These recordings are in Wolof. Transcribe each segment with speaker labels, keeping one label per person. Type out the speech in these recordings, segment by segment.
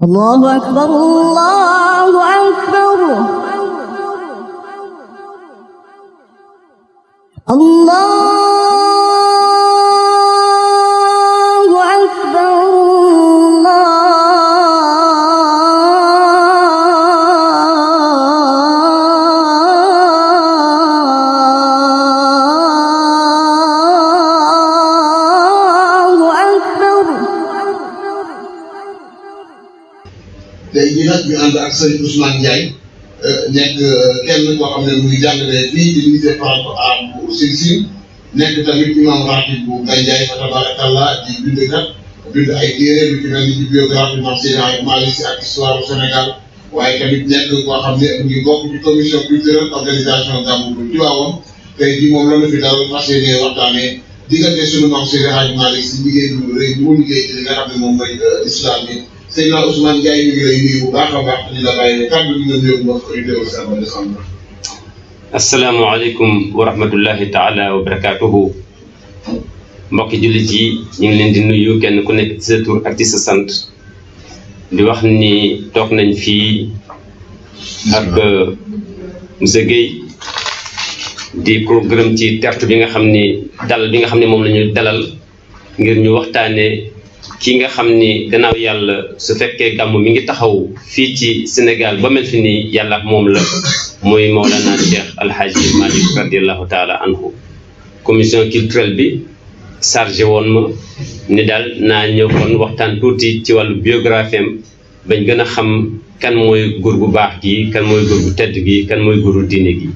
Speaker 1: الله أكبر الله أكبر الله أكبر
Speaker 2: tey jii nag ñu ànd ak sëriñ Ousmane Ndiaye nekk kenn koo xam ne mu ngi jàngale fii ci lycée franco-arabe bu Sine Sine nekk tamit imam ratib bu Ngaye Ndiaye fa tabarakallah di bindkat bind ay téere lu ci mel ni ci biographie Mame Seydi Hadji Malick Sy ak histoire du Sénégal waaye tamit nekk koo xam ne mu ngi bokk ci commission culturelle organisation gàmmu bu Tivaouane tey jii moom la ñu fi dalal fas yéene waxtaanee diggante sunu Mame Seydi Hadji Malick Sy liggéey bu rëy bu mu liggéey ci li nga xam ne moom mooy islam bi. Seydina Ousmane Ndiaye ñu ngi lay nuyu bu baax a baax di la bàyyi kàddu gi nga nuyoo wax auditeurs yi sama décembre.
Speaker 3: asalaamaaleykum wa rahmatullahi taala wa barakaatuhu mbokki jullit yi ñu ngi leen di nuyu kenn ku nekk ci sa tur ak ci sa sant di wax ni toog nañ fii ak monsieur Guèye di ko gërëm ci tertu bi nga xam ni dalal bi nga xam ne moom la ñu dalal ngir ñu waxtaanee. ki nga xam ni gannaaw yàlla su fekkee gàmm mi ngi taxaw fii ci Sénégal ba mel fi nii yàlla moom la muy Mawlana Cheikh Alhaji Malick radiallahu taala anhu commission culturelle bi chargé woon ma ni daal naa ñëw kon waxtaan tuuti ci wàllu biographie am bañ gën a xam kan mooy góor gu baax gi kan mooy góor gu tedd gi kan mooy góoru diine gi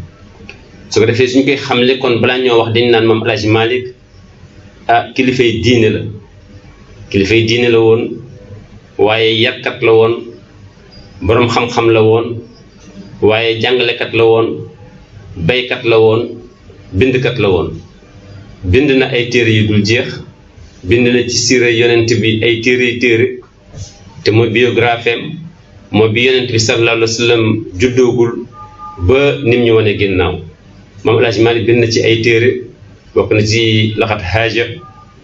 Speaker 3: su ko defee suñ koy xamle kon balaa ñoo wax dañ naan Mame Alhaji Malick kilifay diine la kilifay diine la woon waaye yarkat la woon boroom xam-xam la woon waaye jàngalekat la woon baykat la woon bindkat la woon bind na ay téere yu dul jeex bind na ci siira yonent bi ay téere te mooy biographie am mooy bi yonent bi sallallahu alayhi wa sallam juddoogul ba nim ñu wane ginnaaw Mame Alhaji Malick bind na ci ay téere bokk na ci laxat haaja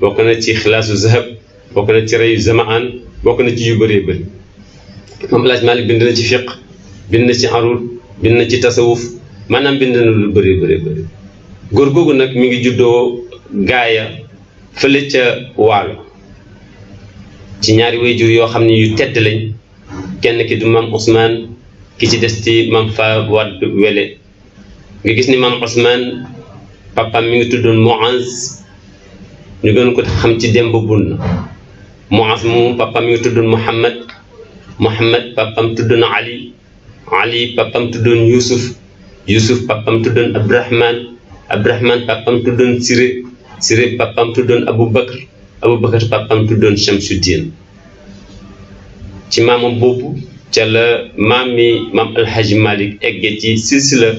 Speaker 3: bokk na ci xilaasu zahab bokk na ci reyu zamaan bokk na ci yu bëree bëri Mame Alhaji Malick bind na ci fiq bind na ci arud bind na ci tasawuf maanaam bind na lu bëree bëri góor googu nag mi ngi juddoo gaaya fële ca waalo ci ñaari waajur yoo xam ne yu tedd lañ kenn ki du Mame Ousmane ki ci des ci Mame Fa Wadd Wele nga gis ni Mame Ousmane papaam mi ngi tuddoon Muaz ñu gën ko xam ci Demba Bunna Muaz moom papam mi ngi tuddoon Muhammad papam tuddoon Ali papam tuddoon Yusuf papam tuddoon Abdurahman papam tuddoon Siré papam tuddoon Abubakar papam tuddoon Shamsuddin ci maamam boobu ca la maam mi Mame Alhaji Malick eggee ci silsila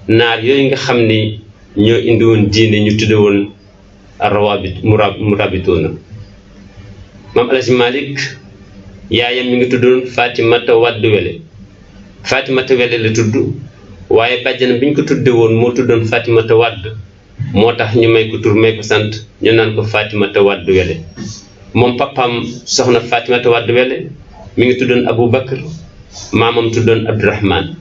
Speaker 3: naar yooyu nga xam ni ñoo indi woon diine ñu tudde woon murabitoona Mame Alhaji Malick yaayam mi ngi tuddoon Fatimata Wadd Wele la tudd waaye bàjjanam bi ñu ko tudde woon moo tuddoon Fatimata Wadd moo tax ñu may ko tur may ko sant ñu naan ko Fatimata Wadd Wele moom papaam soxna Fatimata Wadd Wele mi ngi tuddoon Abubakar maamam tuddoon Abdurahman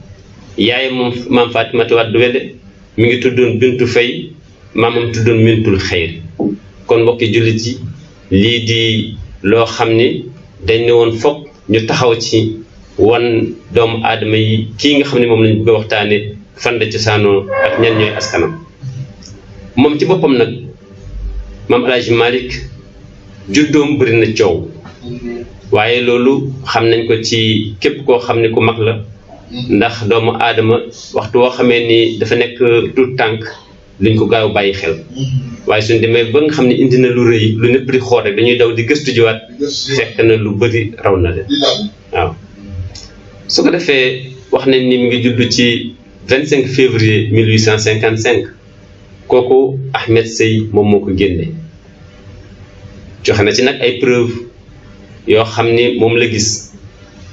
Speaker 3: yaayam moom maam Fatimata Wadd Wele mi ngi tuddoon Bintu Fay maamam tuddoon Mintul Xayri kon mbokki jullit yi lii di loo xam ni dañ ne woon foog ñu taxaw ci wan doomu aadama yi kii nga xam ne moom lañ bëgg a waxtaane fan la cosaanoo ak ñan ñooy askanam moom ci boppam nag Mame Alhaji Malick juddoom bëri na coow waaye loolu xam nañ ko ci képp koo xam ne ku mag la ndax doomu aadama waxtu woo xamee ni dafa nekk tout tànk luñ ko gaaw bàyyi xel waaye suñ demee ba nga xam ne indi na lu rëy lu ñëpp di xool rek dañuy daw di gëstu jiwaat fekk na lu bëri raw na leen waaw su ko defee wax nañ ni mi ngi judd ci 25 février 1855 kooku Ahmed Sey moom moo ko génne joxe na ci nag ay preuve yoo xam ni moom la gis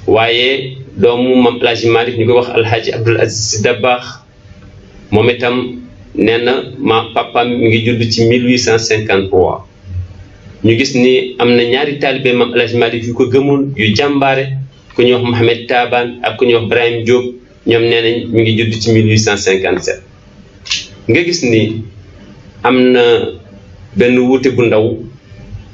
Speaker 3: waaye doomu Mame Alhaji Malick ñu koy wax Alhaji Abdoul Aziz Sy Dabakh moom itam nee na papaam mi ngi judd ci 1853 ñu gis ni am na ñaari taalibe Mame Alhaji Malick yu ko gëmoon yu jàmbaare ku ñuy wax Mohamed Taban ak ku ñuy wax Brahim Diop ñoom nee nañ mi ngi judd ci 1857 nga gis ni am na benn wuute bu ndaw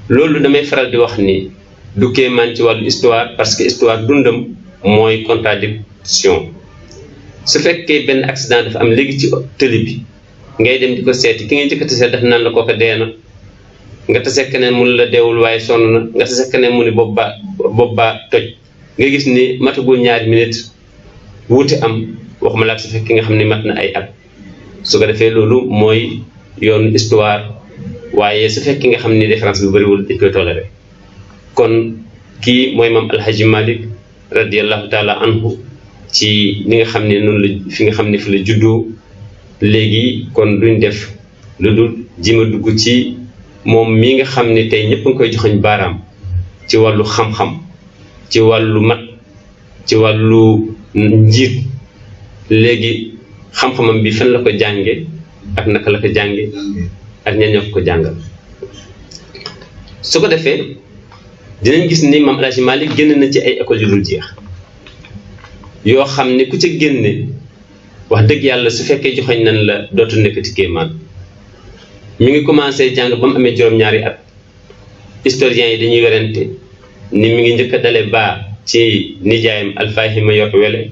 Speaker 3: loolu damay faral di wax ni du kéemaan ci wàllu histoire parce que histoire dundam mooy contradiction su fekkee benn accident dafa am léegi ci tëli bi ngay dem di ko seeti ki ngay njëkk a tase daf naan la kooka dee na nga tase keneen mu la deewul waaye sonn na nga tase keneen mu ni bopp baa toj nga gis ni matagul ñaari minute wuute am waxuma la ak su fekkee nga xam ne mat na ay at su ko defee loolu mooy yoonu histoire waaye su fekkee nga xam ni différence bi bëriwul dañ koy toléré kon kii mooy maam Alhaji Malick radiallahu taala anhu ci li nga xam ne noonu la fi nga xam ne fi la juddoo léegi kon duñ def lu dul jima dugg ci moom mi nga xam ne tey ñëpp nga koy joxoñ baaraam ci wàllu xam-xam ci wàllu mat ci wàllu njiit léegi xam-xamam bi fan la ko jànge ak naka la ko jànge ak ñan ñoo ko jàngal su ko defee dinañ gis ni maam Alhaji Malick génn na ci ay écoles yu dul jeex yoo xam ne ku ca génne wax dëgg yàlla su fekkee joxoñ nan la dootu nekkati kéemaan mi ngi commencé jàng ba mu amee juróom-ñaari at historiens yi dañuy werante ni mi ngi njëkk a dale baa ci nijaayam Alfahima yor wele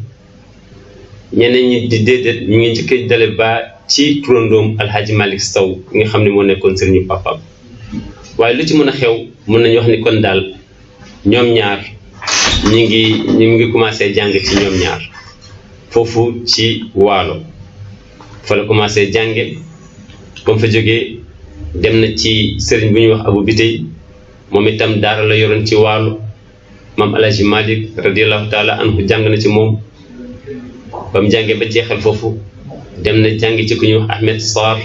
Speaker 3: ñeneen ñi di déedéet mi ngi njëkk a dale baa ci turandoom Alhaji Malick Sow nga xam ne moo nekkoon sëriñu papaam waaye lu ci mën a xew mën nañu wax ni kon daal ñoom ñaar ñi ngi commencé jàng ci ñoom ñaar foofu ci waalo fa la commencé jànge ba mu fa jógee dem na ci sëriñ bu ñuy wax Abu Bitey moom itam daara la yoroon ci waalo maam Alhaji Malick radiallahu taala anhu jàng na ci moom ba mu jàngee ba jeexal foofu dem na jàngi ci ku ñuy wax Ahmed Sarr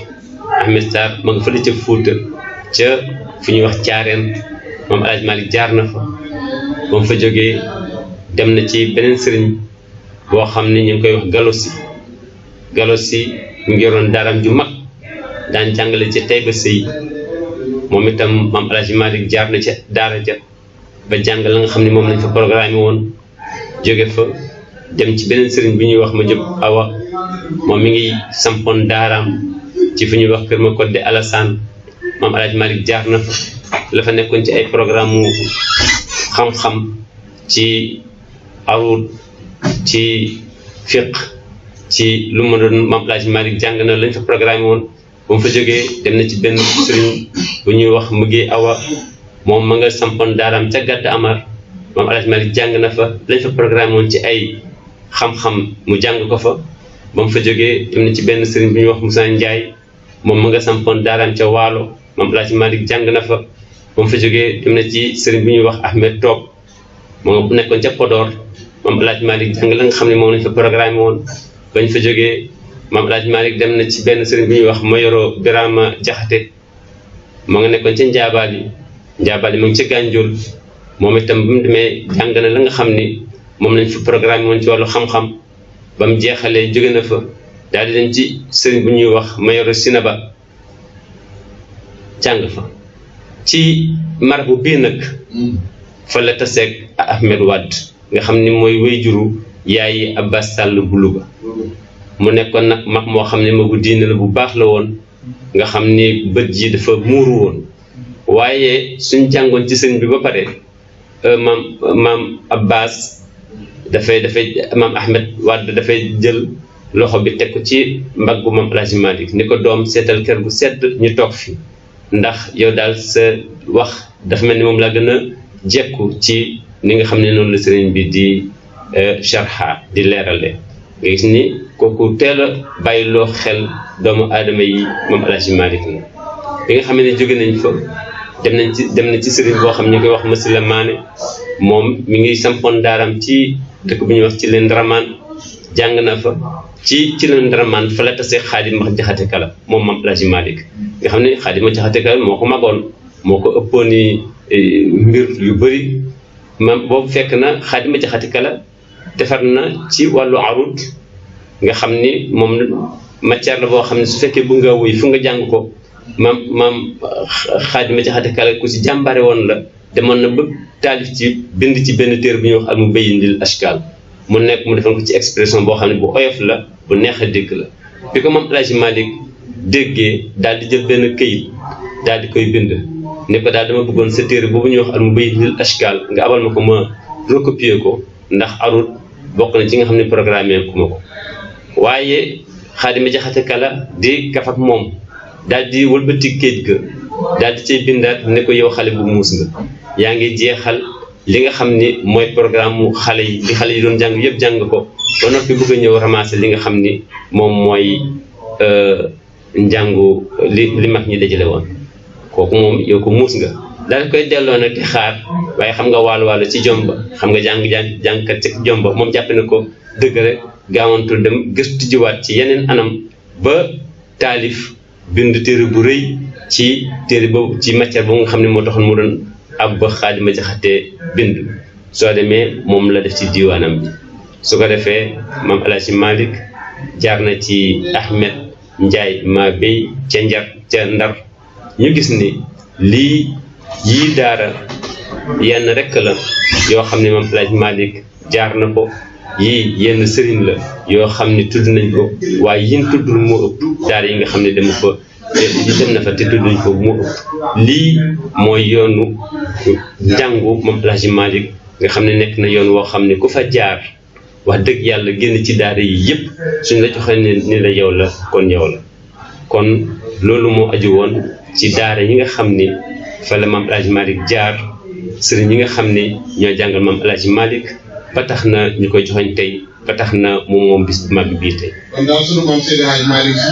Speaker 3: ma nga fële ca Fuuta ca fu ñuy wax Caareen maam Alhaji Malick jaar na fa ba mu fa jógee dem na ci beneen sëriñ boo xam ne ñu ngi koy wax Galosi mu ngi yoroon daaram ju mag daan jàngale ci Taïba Sey moom itam maam Alhaji Malick jaar na ca daara ja ba jàng la nga xam ne moom lañ fa programme woon jóge fa dem ci beneen sëriñ bi ñuy wax ma jóg awa moom mi ngi sampoon daaraam ci fu ñuy wax Kër Ma Kodde Alassane maam Alhaji Malick jaar na fa la fa nekkoon ci ay programme mu xam-xam ci arut ci fiq ci lu ma doon maam Alhaji Malick jàng na lañ fa programme woon ba mu fa jógee dem na ci benn sëriñ bu ñuy wax Mëgee Awa moom ma nga sampoon daaraam ca Gàdd Amar maam Alhaji Malick jàng na fa lañ fa programme woon ci ay xam-xam mu jàng ko fa ba mu fa jógee dem na ci benn sëriñ bu ñuy wax Moussa Ndiaye moom ma nga sampoon daaraam ca Waalo maam Alhaji Malick jàng na fa ba mu fa jógee dem na ci sëriñ bu ñuy wax Ahmed Top moo nga nekkoon ca Podor maam Alhaji Malick jàng la nga xam ne moom lañ fa programme woon bañ fa jógee maam Alhaji Malick dem na ci benn sëriñ bu ñuy wax Mayoro Birama Jaxate moo nga nekkoon ca Njaabaali mu ngi ca Gànjool moom itam ba mu demee jàng na la nga xam ni moom lañ fa programme woon ci wàllu xam-xam ba mu jeexalee jóge na fa daal di dem ci sëriñ bu ñuy wax Mayoro Sinaba jàng fa ci marabu bii nag fa la taseeg Ahmed Wade nga xam ni mooy wéyjuru yaayi Abbas Sall bu Louga mu nekkoon nag mag moo xam ne magu diine la bu baax la woon nga xam ni bët ji dafa muuru woon waaye suñ jàngoon ci sëriñ bi ba pare maam Abbas dafay maam Ahmed Wade dafay jël loxo bi teg ko ci mbaggu maam Alhaji Malick ni ko doom seetal kër gu sedd ñu toog fi ndax yow daal sa wax dafa mel ni moom laa gën a jekku ci ni nga xam ne noonu la sëriñ bi di sharha di leerale nga gis ni kooku teel a bàyyiloo xel doomu aadama yi moom Alhaji Malick la bi nga xam ne jóge nañ fa dem na ci sëriñ boo xam ñu koy wax Masila Maane moom mi ngi sampoon daaram ci dëkk bu ñuy wax ci leen Dramane jàng na fa ci leen Dramane fa la tasee Xaadim Max Jaxate Kala moom maam Alhaji Malick nga xam ne Xaadim Max Jaxate Kala moo ko magoon moo ko ëppoon ni mbir yu bëri mam boobu fekk na Xaadim Max Jaxate Kala defar na ci wàllu arut nga xam ni moom matière la boo xam ne su fekkee bu nga wuy fu nga jàng ko maam Xaadim Max Jaxate Kala ku si jàmbare woon la demoon na ba taalif ci bind ci benn téere bu ñuy wax al mubayyinil ashkal mu nekk mu defoon ko ci expression boo xam ne bu oyof la bu neex a dégg la bi ko moom El Hadj Malick déggee daal di jël benn këyit daal di koy bind ne ko daal dama bëggoon sa téere boobu ñuy wax al mubayyinil ashkal nga abal ma ko ma recopier ko ndax arut bokk na ci nga xam ne programme ku ma ko waaye Xaadima Jaxate Kala di kaf ak moom daal di wëlbati géej ga daal di cay bindaat ne ko yow xale bu muus nga yaa ngi jeexal li nga xam ni mooy programme mu xale yi li xale yi doon jàng yëpp jàng ko ba noppi bëgg a ñëw ramasser li nga xam ni moom mooy njàngu li mag ñi dajale woon kooku moom yow ko muus nga daal koy delloo nag di xaar waaye xam nga wàllu ci jomba xam nga jàngkat ci jomba moom jàpp na ko dëgg rek gaawantul dem gëstu jiwaat ci yeneen anam ba taalif bind téere bu rëy ci téere boobu ci matière boobu nga xam ne moo taxoon mu doon ab ba Xaadima Jaxate bind soo demee moom la def ci diwaanam bi su ko defee maam El Hadj Malick jaar na ci Ahmed Ndiaye maa béy ca Ndar ñu gis ni yii daara yenn rek la yoo xam ne maam El Hadj Malick jaar na ko yii yenn sëriñ la yoo xam ne tudd nañ ko waaye yin tuddul moo ëpp daara yi nga xam ne dem na fa te tudduñ ko moo ëpp lii mooy yoonu jàngu moom El Hadj Malick nga xam ne nekk na yoon woo xam ne ku fa jaar wax dëgg yàlla génn ci daara yi yëpp suñ la joxee ni la yow la kon yow la kon loolu moo aju woon ci daara yi nga xam ni fa la maam El Hadj Malick jaar sëriñ yi nga xam ne ñoo jàngal maam El Hadj Malick ba tax na ñu koy joxoñ tey ba tax na moom bis bu mag bii tey.
Speaker 2: kon daal sunu maam Seydi Hadj Malick si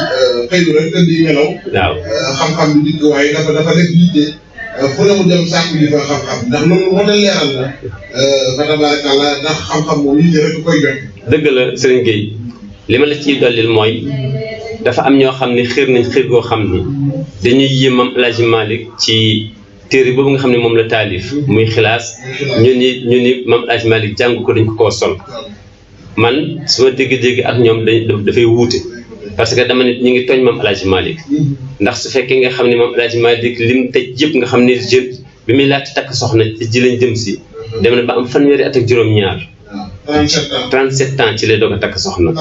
Speaker 2: xëy na rek indi melaw.
Speaker 3: waaw
Speaker 2: xam-xam bi nit ko waaye dafa def yitte fu ne mu dem sàkku ji fa xam-xam ndax loolu moo tax leeral la fa tabarakallah ndax xam-xam moom yitte rek koy jot.
Speaker 3: dëgg la Serigne Gueye li ma la ciy dollil mooy dafa am ñoo xam ne xër nañ xër goo xam ni dañuy yéem maam El Hadj Malick ci. téere boobu nga xam ne moom la taalif muy xilaas ñu ni maam El Hadj Malick jàng ko dañ ko koo sol man su ma dégg-dégg ak ñoom dafay wuute parce que dama ne ñu ngi tooñ maam El Hadj Malick ndax su fekkee nga xam ne maam El Hadj Malick lim tëj yëpp nga xam ne jeune bi muy laata takk soxna ci ji lañ jëm si dem na ba am fanweeri at ak juróom-ñaar 37 ans ci lay doog a takk soxna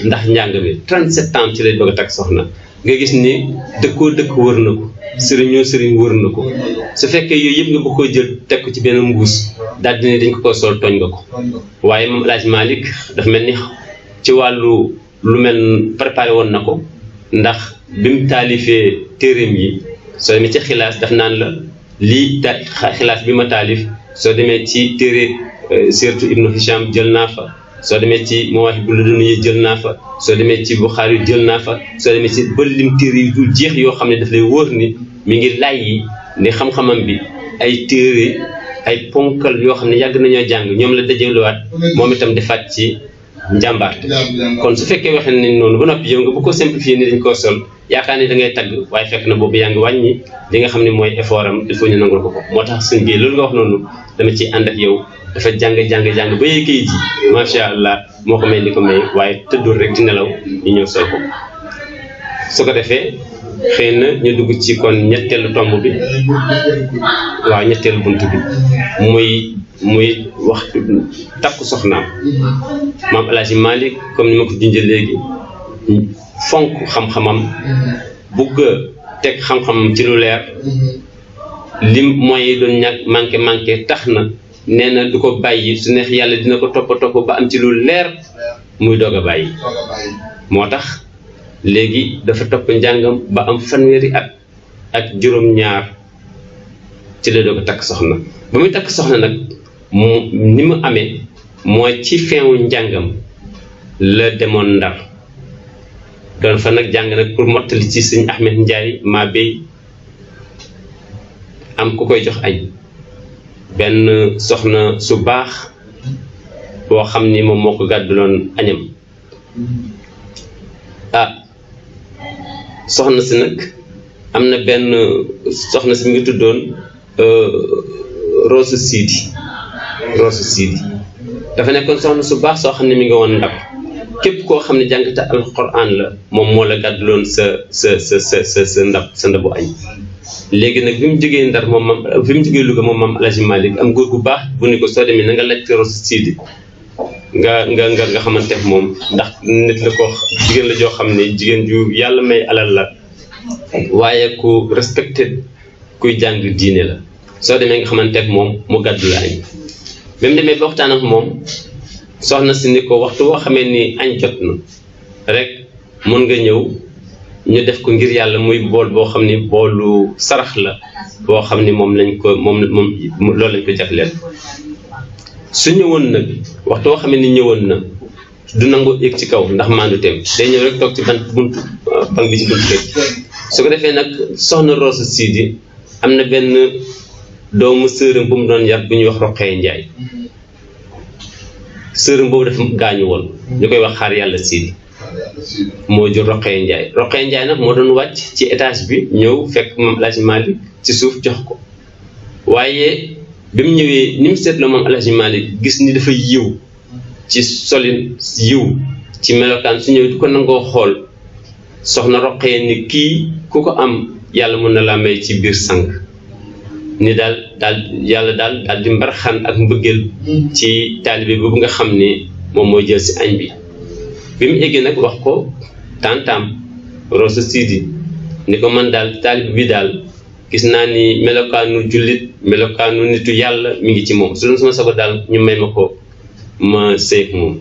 Speaker 3: ndax njàng mi 37 ans ci lay doog a takk soxna nga gis ni dëkk wër na ko sëriñ wër na ko su fekkee yooyu yëpp nga bëgg koo jël teg ko ci benn mbuus daal di ne dañ ko sol tooñ nga ko waaye moom El Hadj Malick dafa mel ni ci wàllu lu mel préparé woon na ko ndax bi mu taalifee téereem yi soo demee ci xilaas daf naan la lii xilaas bi ma taalif soo demee ci téere Siratu Ibnu Hisham jël naa fa soo demee ci Mawaahibul Ladunniya jël naa fa soo demee ci Buxaari jël naa fa soo demee ci ba lim téere yu dul jeex yoo xam ne daf lay wóor ni mi ngi lay yi ni xam-xamam bi ay téere ay ponkal yoo xam ne yàgg nañoo jàng ñoom la dajalewaat moom itam defaat ci njàmbaarte kon su fekkee waxee nañ noonu ba noppi yow nga bu ko simplifier ni dañ koo sol yaakaar ni da ngay tagg waaye fekk na boobu yaa ngi wàññi li nga xam ne mooy effort am il faut ñu nangul ko moo tax suñ bii loolu nga wax noonu dama ci ànd ak yow dafa jàng ba yee kayit yi macha allah moo ko may li ko may waaye tëddul rek di nelaw ñu ñëw sol ko su ko defee xëy na ñu dugg ci kon ñetteelu tomb bi waaw ñetteelu bunt bi muy waxtu takku soxnaam maam El Hadj Malick comme ni ma ko junjee léegi fonk xam-xamam bugg a teg xam-xamam ci lu leer lim mooy doon ñàkk manqué tax na nee na du ko bàyyi su neex yàlla dina ko topp ba am ci lu leer muy doog a bàyyi moo tax léegi dafa topp njàngam ba am fanweeri at ak juróom-ñaar ci la doog a takk soxna ba muy takk soxna nag ni mu amee mooy ci feewu njàngam la demoon Ndar doon fa nag jàng nag pour mottali ci sëñ Ahmed Ndiaye maa béy am ku koy jox añ benn soxna su baax boo xam ni moom moo ko gàdduloon añam soxna si nag am na benn soxna si mi ngi tuddoon Roosu Siidi dafa nekkoon soxna su baax soo xam ne mi ngi woon Ndar képp koo xam ne jàngate alquran la moom moo la gàdduloon sa ndabu añ léegi nag bi mu jógee Ndar moom bi mu jógee Louga moom maam El Hadj Malick am góor gu baax bu ni ko soo demee na nga laaj Roso Sidi nga xamante ne moom ndax nit la ko jigéen la joo xam ne jigéen ju yàlla may alal la waaye ku respecté kuy jàng diine la soo demee nga xamante ne moom mu gàddu la añ ba mu demee ba waxtaan ak moom soxna si ni ko waxtu boo xamee ni añ jot na rek mun nga ñëw ñu def ko ngir yàlla muy bool boo xam ni boolu sarax la boo xam ni moom loolu lañ ko jagleel su ñëwoon nag waxtu boo xamee ni ñëwoon na du nangoo yëg ci kaw ndax maandu teem day ñëw rek toog ci buntu bank bi ci buntu kër su ko defee nag soxna Roso Sidi am na benn doomu sërëm bu mu doon yar bu ñuy wax Roqee Njaay sërëm boobu dafa gaañu woon ñu koy wax xaar yàlla Sidi moo jur Roqee Njaay Roqee Njaay nag moo doon wàcc ci étage bi ñëw fekk moom El Hadj Malick ci suuf jox ko waaye bi mu ñëwee ni mu seetloo moom El Hadj Malick gis ni dafa yiw ci solin yiw ci melokaan su ñëwee du ko nangoo xool soxna Roqee ni kii ku ko am yàlla mën na laa may ci biir sang ni daal yàlla daal di mbarxan ak mbëggeel ci taalibe boobu nga xam ni moom mooy jël si añ bi bi mu eggee nag wax ko tantam Roso Sidi ni ko man daal taalibe bi daal gis naa ni melokaanu jullit melokaanu nitu yàlla mi ngi ci moom su doon sama sago daal ñu may ma ko ma sëy ak moom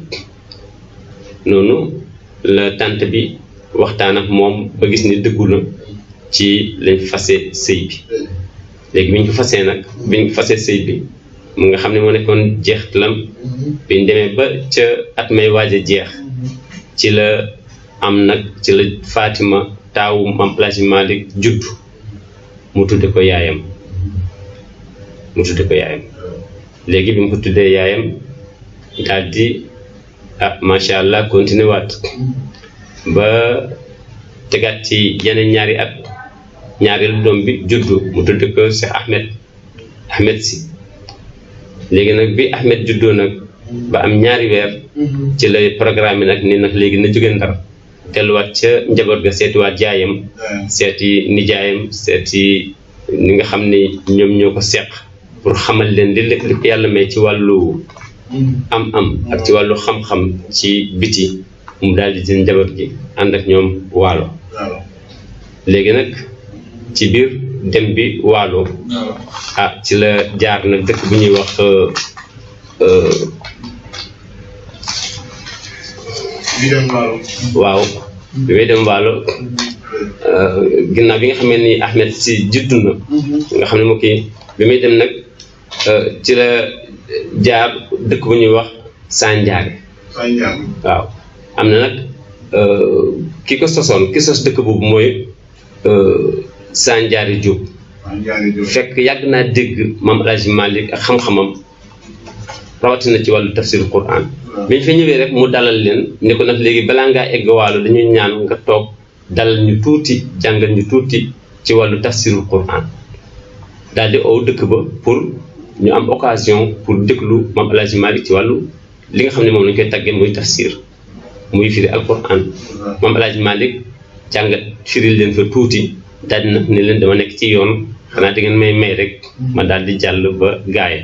Speaker 3: noonu la tant bi waxtaan ak moom ba gis ni dëggu na ci lañ fase sëy bi léegi bi ñu ko fasee sëy bi mu nga xam ne moo nekkoon jeextalam bi ñu demee ba ca at may waaj a jeex ci la Fatima taawu maam El Hadj Malick judd mu tudde ko yaayam léegi bi mu ko tuddee yaayam daal di macha allah continué waat ba tegaat ci yeneen ñaari at ñaareelu doom bi juddu mu tudde ko Cheikh Ahmed si léegi nag bi Ahmed juddoo nag ba am ñaari weer ci lay programme bi nag ni nag léegi na jóge Ndar delluwaat ca njaboot ga seetiwaat jaayam seeti nijaayam seeti ni nga xam ne ñoom ñoo ko seq pour xamal leen li ko yàlla may ci wàllu am ak ci wàllu xam-xam ci biti mu daal di jël njaboot gi ànd ak ñoom waalo léegi nag ci biir dem bi waalo ci la jaar nag dëkk bu ñuy wax waaw bi may dem waalo ginnaaw bi nga xamee ni Ahmed si juddu na nga xam ne moo kii bi may dem nag ci la jaar dëkk bu ñuy wax Sandiare waaw am na nag ki sos dëkk boobu mooy Sandiare Diop fekk yàgg naa dégg maam El Hadj Malick ak xam-xamam rawatina ci wàllu tafsiru Quran bi ñu fa ñëwee rek mu dalal leen ni ko nag léegi balaa ngaa egg waalo dañuy ñaan nga toog dalal ñu tuuti jàngal ñu tuuti ci wàllu tafsiru Quran daal di ow dëkk ba pour ñu am occasion pour déglu maam El Hadj Malick ci wàllu li nga xam ne moom lañ koy tàggee muy tafsir muy firi alquran maam El Hadj Malick jàngat firil leen fa tuuti daal di nag ne leen dama nekk ci yoon xanaa da ngeen may rek ma daal di jàll ba gaaya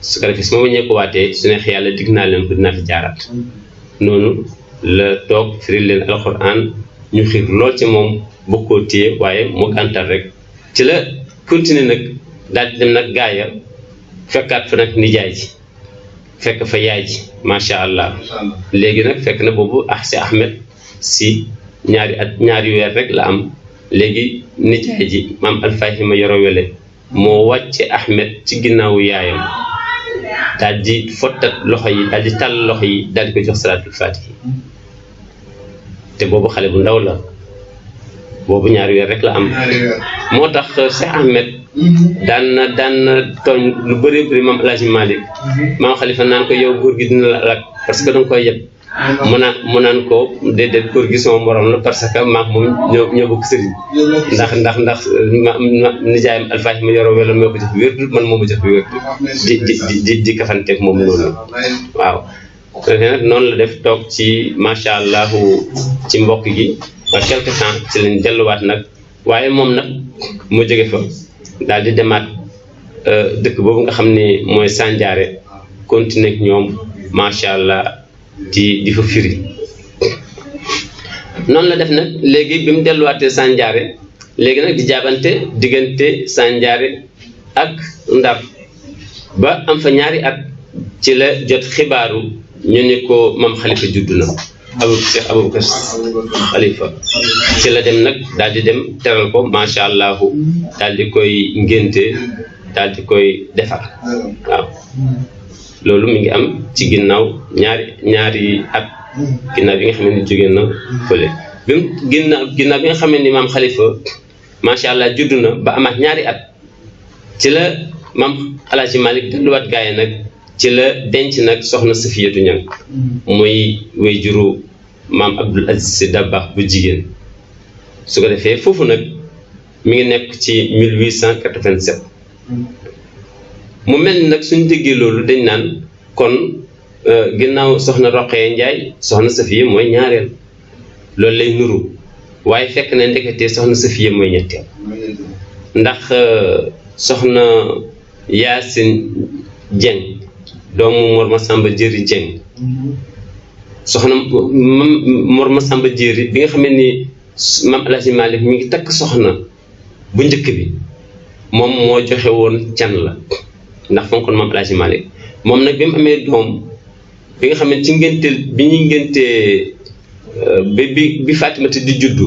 Speaker 3: su ko defee su ma wëññee ko waatee su neex yàlla dig naa leen ko dinaa fi jaaraat noonu la toog firil leen alquran ñu xiir lool ci moom bokkoo téye waaye mu gàntal rek ci la continuer nag daal di dem nag gaaya fekkaat fa nag nijaay ji fekk fa yaay ji macha allah léegi nag fekk na boobu si Ahmed si ñaari weer rek la am léegi nijaay ji maam Alfahima Yoro Wele moo wàcce Ahmed ci ginnaawu yaayam daal di fottat loxo yi daal di tàll loxo yi daal di ko jox salaatul fatihi te boobu xale bu ndaw la boobu ñaari weer rek la am moo tax Cheikh Ahmed daan na tooñ lu bëri bëri maam El Hadj Malick maam Khalifa naan ko yow góor gi dina la alak parce que danga koy yeb mu naan ko déedéet góor gi sama morom la parce que maak moom ñoo bokk sëriñ ndax nijaayam Alfahima Yoro Wele moo ko jox wérdu man moo ma jox wérdu di kafanteeg moom noonu waaw nag noonu la def toog ci macha allah ci mbokk gi ba quelque temps ci lañ delluwaat nag waaye moom nag mu jóge fa daal di demaat dëkk boobu nga xam ne mooy Sandiare continuer ak ñoom macha allah di fa firi noonu la def nag léegi bi mu delluwaatee Sandiare léegi nag di jaabante diggante Sandiare ak Ndar ba am fa ñaari at ci la jot xibaaru ñu ne ko maam Khalifa juddu na Cheikh Aboubacar Khalifa ci la dem nag daal di dem teral ko macha allah daal di koy ngénte daal di koy defar waaw loolu mi ngi am ci ginnaaw ñaari at ginnaaw bi nga xam ne jógee na fële bi mu ginnaaw bi nga xam ne maam Khalifa macha allah juddu na ba amaat ñaari at ci la maam Alaaji Malick delluwaat gaay nag ci la denc nag soxna Safiyatu Ñang muy way juru maam Abdul Aziz Sy Dabakh bu jigéen su ko defee foofu nag mi ngi nekk ci 1887 mu mel ni nag suñ déggee loolu dañ naan kon ginnaaw soxna Roqee Njaay soxna Safiya mooy ñaareel loolu lay nuru waaye fekk na ndeketee soxna Safiya mooy ñetteel ndax soxna Yaasin Jeng doomu Mor Masamba Jéeri Jeng soxna Mor Masamba Jéeri bi nga xam ne ni maam Alaaji Malick mi ngi takk soxna bu njëkk bi moom moo joxe woon can la ndax fonkoon maam Alaaji Malick moom nag bi mu amee doom bi nga xam ne ci ngénteel bi ñuy ngéntee bi Fatimata di juddu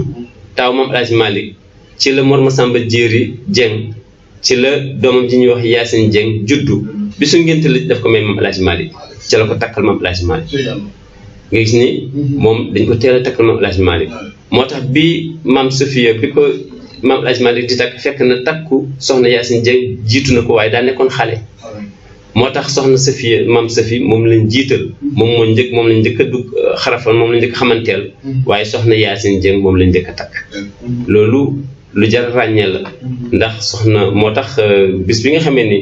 Speaker 3: taaw maam Alaaji Malick ci la Mor Masamba Jéeri Jeng ci la doomam ji ñuy wax Yaasin Jeng juddu bi su ngénte la daf ko may maam Alaaji Malick ci la ko takkal maam Alaaji Malick nga gis ni moom dañ ko teel a takkal maam Alaaji Malick moo tax bi maam Safiya bi ko maam Alaaji Malick di takk fekk na takku soxna Yaasin Jeng jiitu na ko waaye daa nekkoon xale moo tax soxna Safiya maam Safi moom lañ jiital moom lañ njëkk a dugg xarafal moom lañ njëkk a xamanteel waaye soxna Yaasin Jeng moom lañ njëkk a takk loolu lu jar ràññee la ndax soxna moo tax bis bi nga xamee ni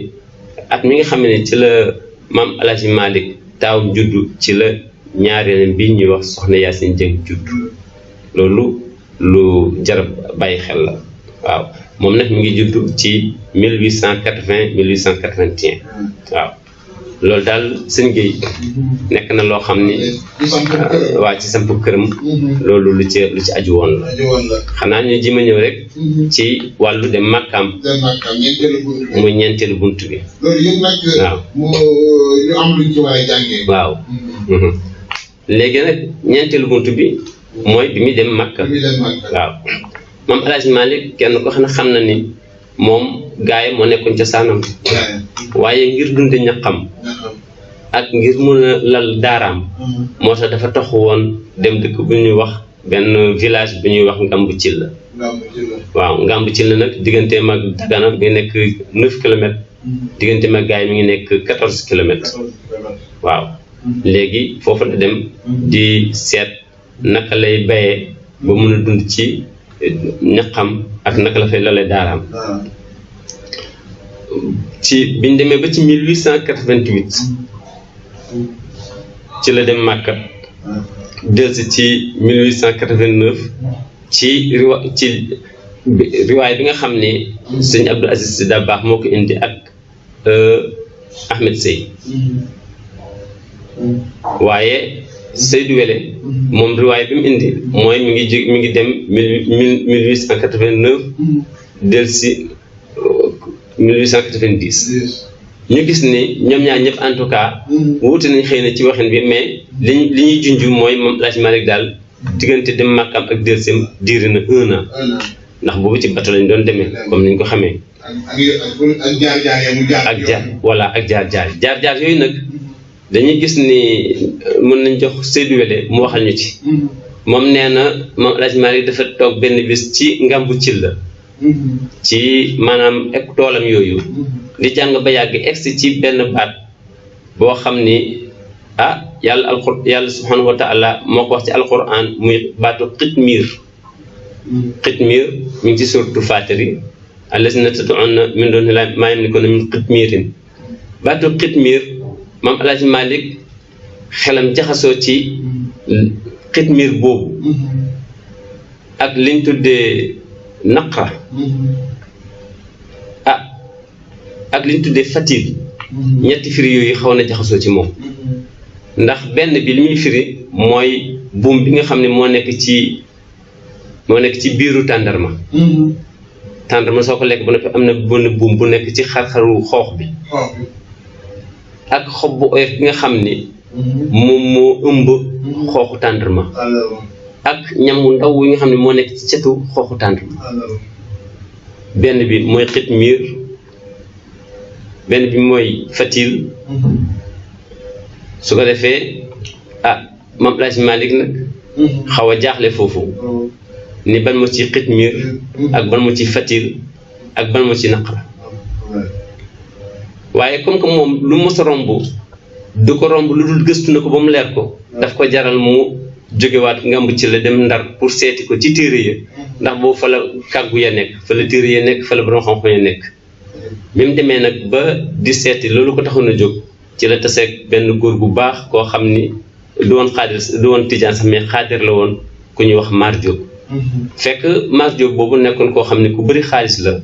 Speaker 3: at mi nga xamee ni ci la maam Alaaji Malick taawam juddu ci la ñaareelam bi ñuy wax soxna Yaasin Jeng juddu loolu lu jar bàyyi xel la waaw moom nag mi ngi juddu ci 1880 1881 waaw loolu daal sëñ Gueye nekk na loo xam ni waa ci samp këram loolu lu ci aju woon la xanaa ñu ji ma ñëw rek ci wàllu dem Makkaam muy ñeenteelu bunt bi
Speaker 2: loolu yëpp nag
Speaker 3: waaw
Speaker 2: ñu am luñ ci war a jàngee
Speaker 3: waaw léegi nag ñeenteelu bunt bi mooy bi muy dem Makka waaw maam Alaaji Malick kenn ko xam na ni moom gaay moo nekkoon ca saanam waaye ngir dunde ñaqam ak ngir mun a lal daaraam moo tax dafa taxu woon dem dëkk bu ñuy wax benn village bu ñuy wax Ngambu Cilla waaw Ngambu Cilla nag digganteem ak Dagana mi ngi nekk 9 kilomètres digganteem ak gaay mi ngi nekk 14 kilomètres waaw léegi foofu la dem di seet naka lay bayee ba mun a dund ci ñaqam ak naka la fay lalee daaraam ci biñ demee ba ci 1888 ci la dem Màkka delsi ci 1889 ci riwaay bi nga xam ne sëñ Abdou Aziz Sy Dabakh moo ko indi ak Ahmed Sey waaye Seydou Wele moom riwaay bi mu indi mooy mi ngi dem 1889 delsi 1890 ñu gis ni ñoom ñaar ñëpp en tout cas wuute nañ xëy na ci waxin bi mais li ñuy junj mooy moom Alaaji Malick daal diggante dem Makkaam ak delsim diiri na 1 an ndax boobu ci bato lañ doon demee comme niñ ko xamee ak jaar yooyu nag dañuy gis ni mën nañ jox Seydou Wele mu waxal ñu ci moom nee na moom Alaaji Malick dafa toog benn bis ci Ngambu Cilla ci maanaam ek toolam yooyu di jàng ba yàgg egsi ci benn baat boo xam ni yàlla subhanahu wa taala moo ko wax ci alquran muy baatu xitmiir mi ngi ci suratu Faatiri allazina tad'una min dunillahi maa yamlikuuna min xitmiirin baatu xitmiir maam Alaaji Malick xelam jaxasoo ci xitmiir boobu ak liñ tuddee naqra ak li ñu tuddee fatigue ñetti firi yooyu xaw na jaxasoo ci moom ndax benn bi li muy firi mooy buum bi nga xam ne moo nekk ci biiru tàndarma tàndarma soo ko lekk ba noppi am na benn buum bu nekk ci xar-xaru xoox bi ak xob bu oyof bi nga xam ni moom moo ëmb xooxu tàndarma ak ñam wu ndaw yi nga xam ne moo nekk ci cetu xooxu tàndarma benn bi mooy xitmiir benn bi mooy fatil su ko defee Maam El Hadj Malick nag xaw a jaaxle foofu ni ban moo ci xitmiir ak ban moo ci fatil ak ban moo ci naqra waaye comme que moom lu mos a romb du ko romb lu dul gëstu na ko ba mu leer ko daf ko jaral mu jógewaat ngamb ci la dem Ndar pour seeti ko ci téere ya ndax boobu fa la kàggu ya nekk fa la téere ya nekk fa la borom xam-xam ya nekk bi mu demee nag ba di seeti loolu ko taxoon a jóg ci la taseeg benn góor bu baax koo xam ni du woon xaadir du woon tijaan sax mais xaadir la woon ku ñuy wax Mar Diop fekk Mar Diop boobu nekkoon koo xam ne ku bëri xaalis la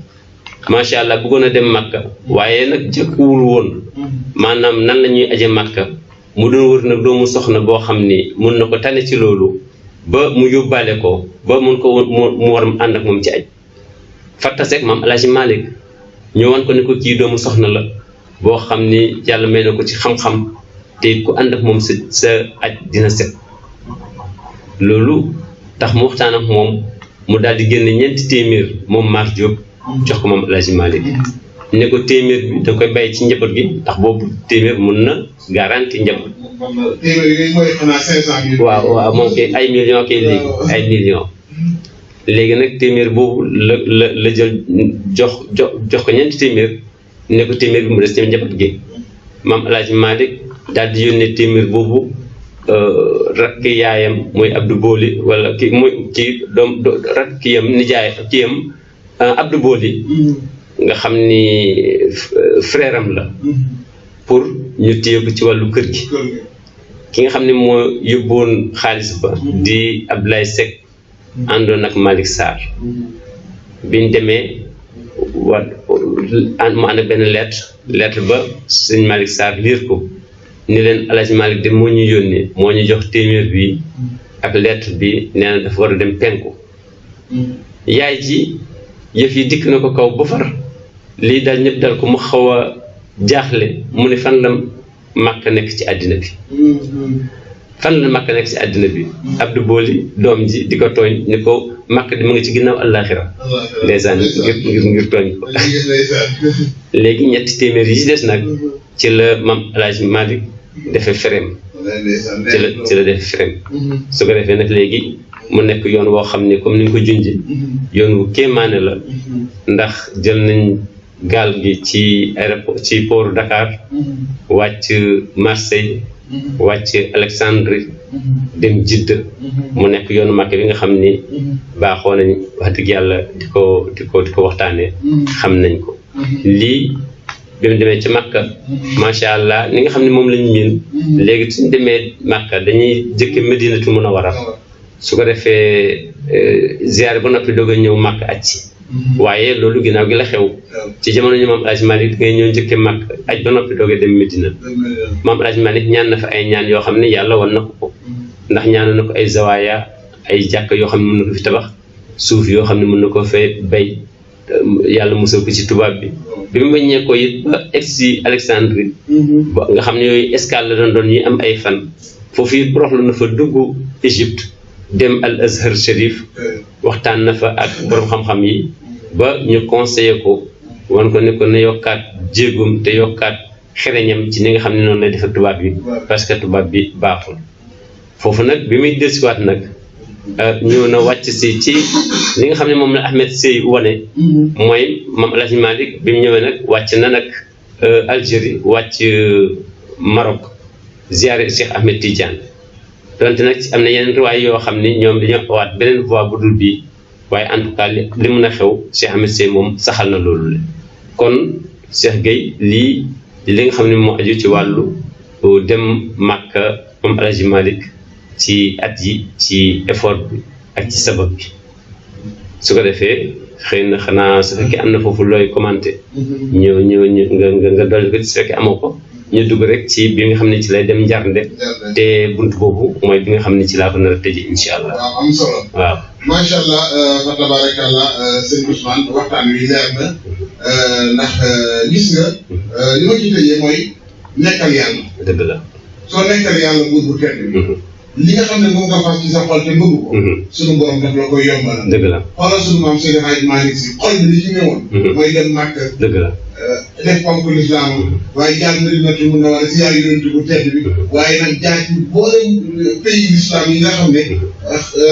Speaker 3: macha allah bëggoon a dem Makka waaye nag jëkkuwul woon maanaam nan la ñuy aje Makka mu doon wër nag doomu soxna boo xam ni mun na ko tane ci loolu ba mu yóbbaale ko ba mun ko mu war ànd ak moom ci aj fattaseeg Maam El Hadj Malick ñu wan ko ni ko kii doomu soxna la boo xam ni yàlla may na ko ci xam-xam te ku ànd ak moom sa aj dina set loolu tax mu waxtaan ak moom mu daal di génne 4 téeméer moom Mar Diop jox ko Maam El Hadj Malick ne ko téeméer bi da koy bàyyi ci njaboot gi ndax boobu téeméer mun na garanti njaboot.
Speaker 2: téeméer yi mooy xanaa 500 000.
Speaker 3: waaw moom kay ay millions kay léegi ay millions. léegi nag téeméer boobu la jël jox ko 4 téeméer ne ko téeméer bi mu des ci njaboot gi Maam El Hadj Malick daal di yónnee téeméer boobu rakk yaayam muy Abdou Boli wala kii doom rakk kiyam nijaay kiyam Abdou Boli nga xam ni frère am la pour ñu téye ko ci wàllu kër gi ki nga xam ne moo yóbboon xaalis ba di Abdoulaye Seck àndoon ak Malick Sarr biñ demee mu ànd ak benn lettre ba sëñ Malick Sarr liir ko ni leen El Hadj Malick de moo ñu yónnee moo ñu jox téeméer bi ak lettre bi nee na dafa war a dem penku yaay ji yëf yi dikk na ko kaw ba far lii daal ñëpp dal ko mu xaw a jaaxle mu ne fan la Makka nekk ci àddina bi fan la Makka nekk ci àddina bi Abdou Boli doom ji di ko tooñ ni ko Makka di mu ngi ci ginnaaw àllaaxira ndeysaan ngir tooñ ko léegi 3 téeméer yi ci des nag ci la Maam El Hadj Malick defee ferem ci la defee ferem su ko defee nag léegi mu nekk yoon woo xam ne comme ni nga ko junjee yoon wu kéemaane la ndax jël nañ gaal gi ci aéroport ci port Dakar wàcc Marseille wàcc Alexandrie dem Jidda mu nekk yoonu Makka bi nga xam ni baaxoo nañ wax dëgg yàlla di ko waxtaanee xam nañ ko lii bi mu demee ci Makka macha allah ni nga xam ne moom lañ miin léegi suñ demee Makka dañuy jëkke Medinatu Munawwara su ko defee ziyaare ba noppi doog a ñëw Makka aj ci waaye loolu ginnaaw gi la xew ci jamono ñu Maam El Hadj Malick ngay ñëw njëkke Makka aj ba noppi doog a dem Medina Maam El Hadj Malick ñaan na fa ay ñaan yoo xam ne yàlla wan na ko ndax ñaan na ko ay zawaaya ay jàkk yoo xam ne mën na ko fi tabax suuf yoo xam ne mën na ko fee bay yàlla musal ko ci tubaab bi mu baññee ko it ba egsi Alexandrie ba nga xam ne yooyu escale la doon ñuy am ay fan foofu it boroxlu na fa dugg Égypte dem Al Azhar Sharif waxtaan na fa ak borom xam-xam yi ba ñu conseillé ko wan ko ne ko na yokkaat jéegum te yokkaat xereñam ci ni nga xam ne noonu lay def ak tubaab bi parce que tubaab bi baaxul foofu nag bi muy dellusiwaat nag ñëw na wàcc si ci li nga xam ne moom la Ahmed Sey wane mooy Maam El Hadj Malick bi mu ñëwee nag wàcc na nag Algérie wàcc Maroc ziare Cheikh Ahmed Tidiane donte nag am na yeneen riwaay yoo xam ni ñoom dañoo waat beneen voie bu dul bii waaye en tout cas li mun a xew Cheikh Ahmed Sey moom saxal na loolu la kon Cheikh Gueye lii li nga xam ne moo aju ci wàllu dem Makka Maam El Hadj Malick ci at yi ci effort bi ak ci sabab bi su ko defee xëy na xanaa su fekkee am na foofu looy commenté ñu nga dolli ko su fekkee amoo ko ñu dugg rek ci bi nga xam ne ci lay dem njarnde te bunt boobu mooy bi nga xam ne ci laa ko nar a tëjee incha allah.
Speaker 2: waaw am solo.
Speaker 3: waaw
Speaker 2: macha allah fa tabarakallah sëñ Ousmane waxtaan wi leer na ndax gis nga li ma ci tëjee mooy nekkal yàlla.
Speaker 3: dëgg la.
Speaker 2: soo nekkal yàlla buur bu tedd bi li nga xam ne moom nga fas ci sa xol te bëgg ko suñu borom daf la koy yombalal.
Speaker 3: dëgg la.
Speaker 2: xoolal suñu maam Seydi Hadji Malick Sy xol bi li ci ñëwoon mooy dem màkk.
Speaker 3: dëgg la.
Speaker 2: def ponk lislaam waaye jaar Madinatul Munawwara ziyaar Yonent bu tedd bi waaye nag jaar ci mboolem pays l'islam yi nga xam ne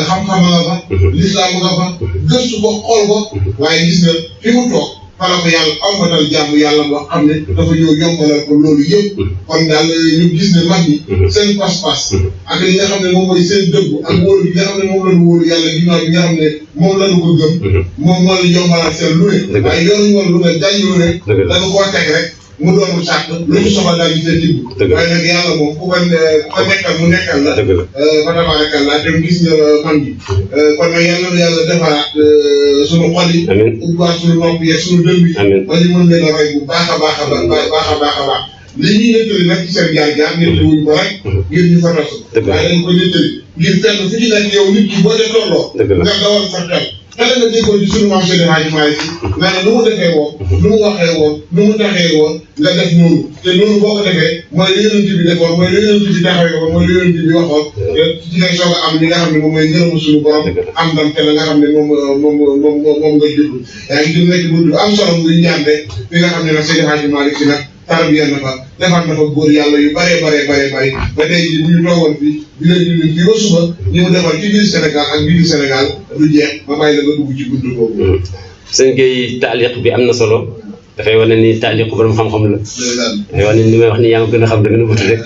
Speaker 2: xam-xam nga fa l'islam nga fa gëstu ko xool ko waaye gis nga fi mu toog fala ko yàlla ambatal jàmm yàlla boo xam ne dafa ñëw yombalal ko loolu yëpp kon daal ñu gis ne mag ñi seen pas-pas ak li nga xam ne moom mooy seen dëggu ak wóolu bi nga xam ne moom la ñu wóolu yàlla ginnaaw bi nga xam ne moom la ñu ko gëm moom moo la yombalal seen lu ne waaye yoonu woon lu ne dañ lu ne dañu koo teg rek mu doon mu sàkk lu ñu soxla daal di tibb waaye nag yàlla moom ku ko nekkal mu nekkal la fa tabarakallah dem gis nga man bi kon nag yàlla na yàlla defaraat suñu xol yi ubbiwaat suñu nopp yeeg suñu dënd yi ba ñu mën leen a roy bu baax a baax a baax li ñuy nettali nag ci seen jaar-jaar nettali wuñ ko rek ngir ñu fa tas waaye dañ ko nettali ngir fenn fu ci nekk yow nit ki boo dee tolloo nga dawal sa xel xale nga déggoon ci suñu maam Seydi Hadji Malick Sy nga ne nu mu defee woon nu mu waxee woon nu mu taxee woon nga def noonu te noonu boo ko defee mooy li Yonent bi defoon mooy li Yonent bi taxawee woon mooy li Yonent bi waxoon te ci ngay soog a am li nga xam ne moom mooy ngërëmu suñu borom am ndam te la nga xam ne moom nga jublu yaa ngi nekk bu am solo muy ñaande fi nga xam ne nag Seydi Hadji Malick Sy nag tarbiya na fa defar na fa góor yàlla yu bare ba tey jii bu ñu toogoon fii di leen dindi fii ba suba ñu mu defar ci biir Sénégal ak biir Sénégal du jeex ba bàyyi la nga dugg ci buntu boobu.
Speaker 3: sëñ Gueye taaliq bi am na solo dafay wane ni taaliqu borom xam-xam la. dafay wane ni li may wax ni yaa ngi gën a xam da nga nëbbatu rek.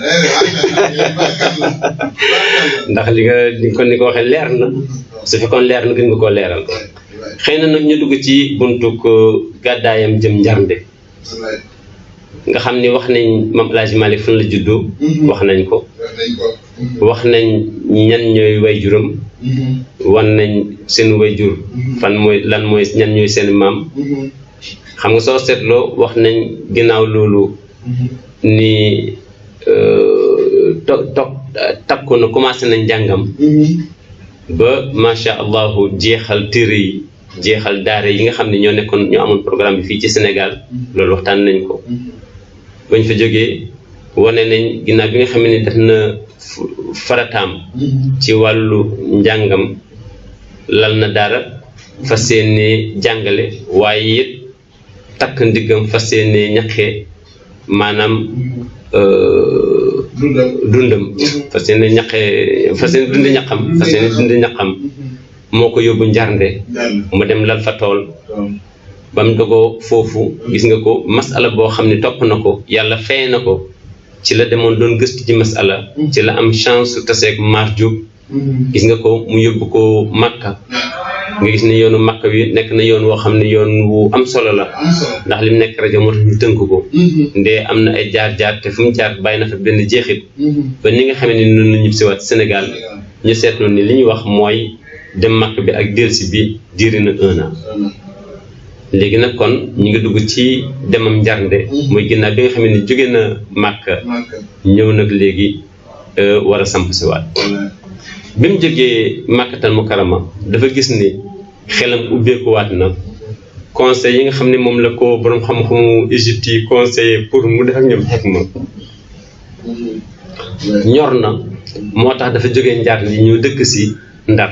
Speaker 3: ndax li nga ko waxee leer na su fekkoon leer na gën nga koo leeral. xëy na nag ñu dugg ci buntu gàddaayam jëm njarnde. nga xam ni wax nañ Maam El Hadji Malick fan la juddoo. wax nañ ko. wax nañ ñan ñooy wayjuram. wan nañ seen wayjur. fan mooy lan mooy ñan ñooy seen maam. xam nga soo seetloo wax nañ ginnaaw loolu. ni takku na commencé nañ njàngam. ba macha allahu jeexal téere yi. jeexal daara yi nga xam ne ñoo amoon programme bi fii ci Sénégal. loolu waxtaan nañ ko. bañ fa jógee wane nañ ginnaaw bi nga xam ne def na farataam ci wàllu njàngam lal na daara fas yéene jàngale waaye it takk ndiggam fas yéene ñaqee maanaam dundam fas yéene dunde ñaqam moo ko yóbbu njarnde mu dem lal fa tool ba mu dogoo foofu gis nga ko masala boo xam ne topp na ko yàlla fay na ko ci la demoon doon gëstu ci masala ci la am chance su taseeg Mar Diop gis nga ko mu yóbbu ko Makka nga gis ne yoonu Makka wi nekk na yoon woo xam ne yoon wu am solo la ndax li mu nekk rajo moo tax ñu tënk ko ndee am na ay jaar-jaar te fu mu jaar bàyyi na fa benn jeexit ba ni nga xam ne noonu la ñib siwaat Sénégal ñu seetlu ni li ñuy wax mooy dem Makka bi ak delsi bi diiri na 1 an léegi nag kon ñu ngi dugg ci demam njarnde muy ginnaaw bi nga xam ne jóge na Makka ñëw nag léegi war a samp si waat bi mu jógee Makkatal Mukarrama dafa gis ni xelam ubbeeku waat na conseil yi nga xam ne moom la ko borom xam-xamu Égypte yi conseillé pour mu def ak ñoom xekma ñor na moo tax dafa jógee njarnde ñëw dëkk si Ndar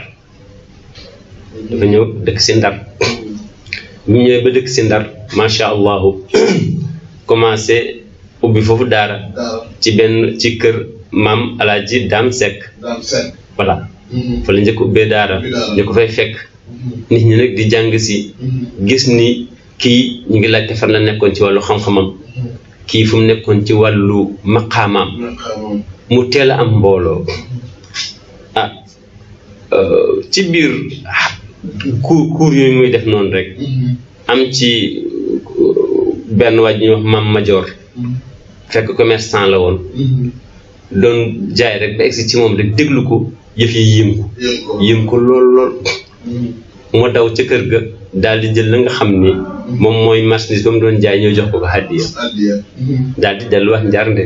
Speaker 3: dafa ñëw dëkk si Ndar bu ñëwee ba dëkk si Ndar macha allahu commencé ubbi foofu daara ci kër maam Alaaji Daam Seck voilà fa la njëkk ubbee daara ñu ko fay fekk nit ñi nag di jàng si gis ni kii ñu ngi laajte fan la nekkoon ci wàllu xam-xamam kii fu mu nekkoon ci wàllu maqaamaam mu teel a am mbooloo ci biir cours yooyu muy def noonu rek am ci benn waaj ñuy wax Mam Major fekk commerçant la woon doon jaay rek ba egsi ci moom rek déglu ko yëf yi yéem ko lool mu daw ca kër ga daal di jël la nga xam ni moom mooy marchandise ba mu doon jaay ñëw jox ko hadiya daal di delluwaat Njaarnde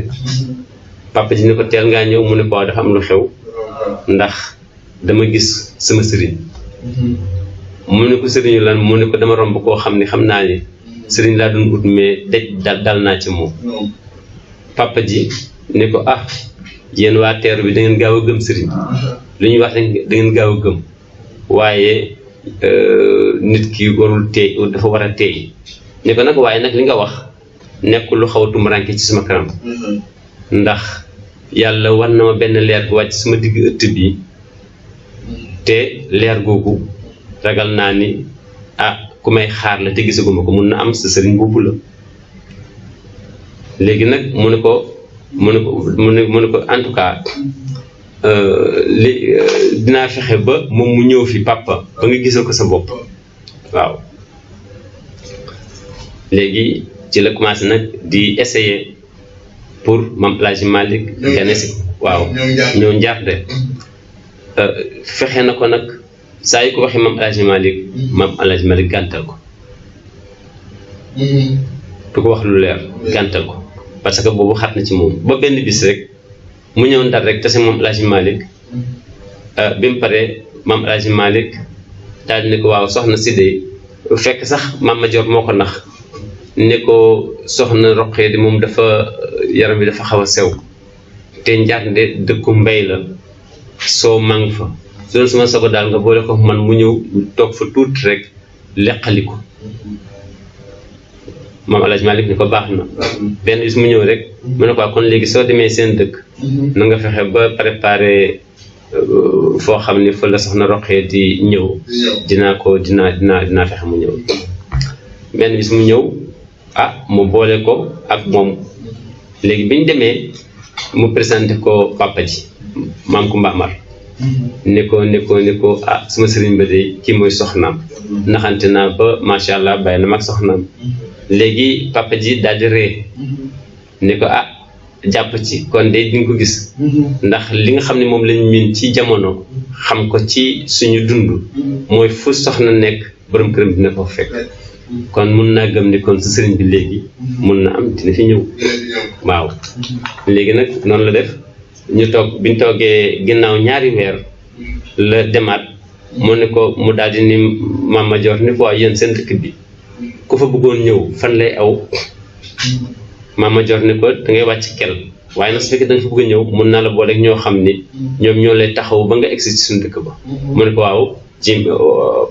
Speaker 3: papa ji ni ko teel ngaa ñëw mu ne ko waaw dafa am lu xew ndax dama gis sama sëriñ mu ne ko sëriñu lan mu ne ko dama romb koo xam ne xam naa ni sëriñ laa doon ut mais dal naa ci moom papa ji ne ko ah yéen waa teeru bi da ngeen gaaw a gëm sëriñ lu ñuy wax rek da ngeen gaaw a gëm waaye nit ki warul teey dafa war a teey ne ko nag waaye nag li nga wax nekk lu xaw a tumuraanke ci sama kanam ndax yàlla war na ma benn leer bu wàcc sama digg ëtt bi te leer googu ragal naa ni ku may xaar la te gisaguma ko mun na am sa sëriñ boobu la léegi nag mu ne ko en tout cas dinaa fexe ba moom mu ñëw fi papa ba nga gisal ko sa bopp waaw léegi ci la commencé nag di essayer pour Maam El Hadji Malick gane si waaw ñëw Njaarnde fexe na ko nag saa yu ko waxee Maam El Hadji Malick gàntal ko du ko wax lu leer gàntal ko parce que boobu xat na ci moom ba benn bis rek mu ñëw Ndar rek te si Maam El Hadji Malick bi mu paree Maam El Hadji Malick daal di ne ko waaw soxna si de fekk sax Maam Madior moo ko nax ne ko soxna Roqee di moom dafa yaram bi dafa xaw a sew te Njaarnde dëkku mbay la soo mang fa su doon suma sago daal nga boole ko man mu ñëw toog fa tuuti rek leqali ko Maam El Hadji Malick ni ko baax na benn bis mu ñëw rek mu ne ko kon léegi soo demee seen dëkk na nga fexe ba préparer foo xam ni fa la soxna Roqee di ñëw dinaa fexe mu ñëw benn bis mu ñëw mu boole ko ak moom léegi bi ñu demee mu présenté ko papa ji maam Kumba Amar ne ko suma sëriñ ba de kii mooy soxnaam naxante naa ba macha allah bàyyi na mag soxnaam léegi papa ji daal di ree ne ko jàpp ci kon de di nga ko gis ndax li nga xam ne moom lañ miin ci jamono xam ko ci suñu dund mooy fu soxna nekk borom këram dina ko fekk kon mun naa gëm ni kon sa sëriñ bi léegi mun na am dina fi ñëw waaw léegi nag noonu la def ñu toog biñ toogee ginnaaw ñaari weer la demaat mu ne ko mu daal di ni Maam Madior ni ko waaw yéen seen dëkk bi ku fa bëggoon ñëw fan lay aw Maam Madior ni ko da ngay wàcc kel waaye nag su fekkee da nga fa bëgg a ñëw mun naa la boole ak ñoo xam ni ñoom ñoo lay taxaw ba nga egsi ci suñu dëkk ba mu ne ko waaw ci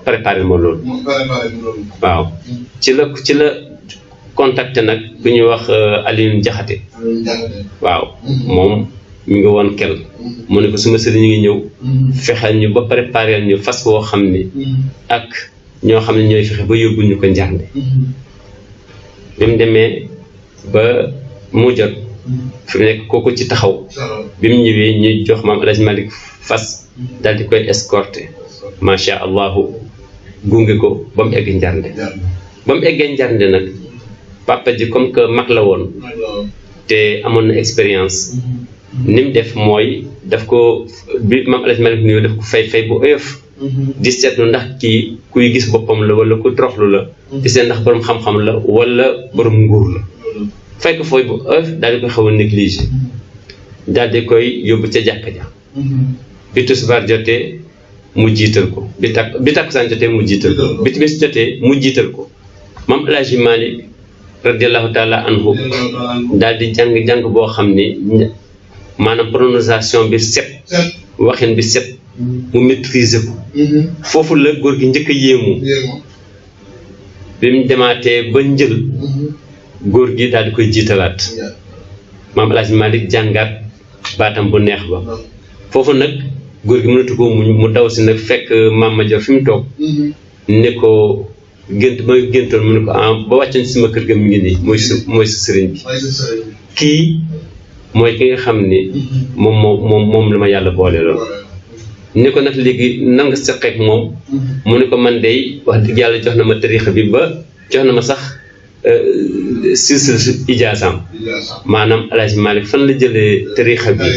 Speaker 3: préparé ma loolu waaw ci la contacté nag ku ñuy wax Alioune Jaxate waaw moom mi ngi woon kel mu ne ko suma sëriñ ñu ngi ñëw fexeel ñu ba préparé ñu fas woo xam ni ak ñoo xam ne ñooy fexe ba yóbbu ñu ko Njaarnde bi mu demee ba mu jot fi mu nekk kooku ci taxaw bi mu ñëwee ñu jox Maam El Hadji Malick fas daal di koy escorté macha allahu gunge ko ba mu egg Njaarnde ba mu eggee Njaarnde nag papa ji comme que mag la woon te amoon na expérience ni mu def mooy daf ko bi Maam El Hadji Malick nuyoo daf ko fay bu oyof di seetlu ndax kii kuy gis boppam la wala ku toroxlu la di seet ndax borom xam-xam la wala borom nguur la fekk fooy bu oyof daal di koy xaw a négligé daal di koy yóbbu ca jàkka ja bi tisbaar jotee mu jiital ko bi takkusaan jotee mu jiital ko bi timis jotee mu jiital ko Maam El Hadji Malick radiallahu taala anhu daal di jàng boo xam ni maanaam prononciation bi set waxin bi set mu maîtriser ko foofu la góor gi njëkk a yéemu bi mu demaatee ba njël góor gi daal di koy jiitalaat Maam El Hadji Malick jàngaat baatam bu neex ba foofu nag góor gi mënatu ko mu daw si nag fekk Maam Madior fi mu toog ne ko géntoon mu ne ko ba wàccoon si sama kër ga mi ngi nii mooy sa sëriñ bi kii mooy ki nga xam ni moom la ma yàlla boole loolu ne ko nag léegi nan nga seqeek moom mu ne ko man dey wax dëgg yàlla jox na ma tariixa bi ba jox na ma sax silsila ijaasaam maanaam El Hadji Malick fan la jëlee tariixa bi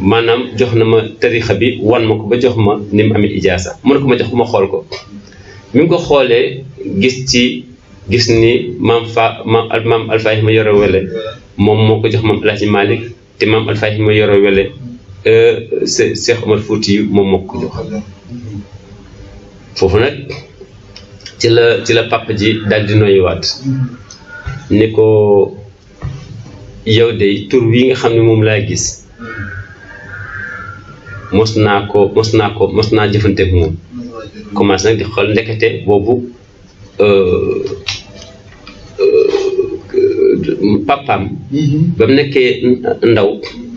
Speaker 3: maanaam jox na ma tariixa bi wan ma ko ba jox ma ni mu amee ijaasa mu ne ko ma jox ko ma xool ko mi ngi ko xoolee gis ni maam Alfahima Yoro Wele moom moo ko jox maam El Hadji Malick te maam Alfahima Yoro Wele Cheikh Omar Fouti moom moo ko jox foofu nag ci la papa ji daal di noyyiwaat ni ko yow de tur wi nga xam ne moom laa gis mos naa jëfanteeg moom commencé nag di xool ndekete boobu papaam ba mu nekkee ndaw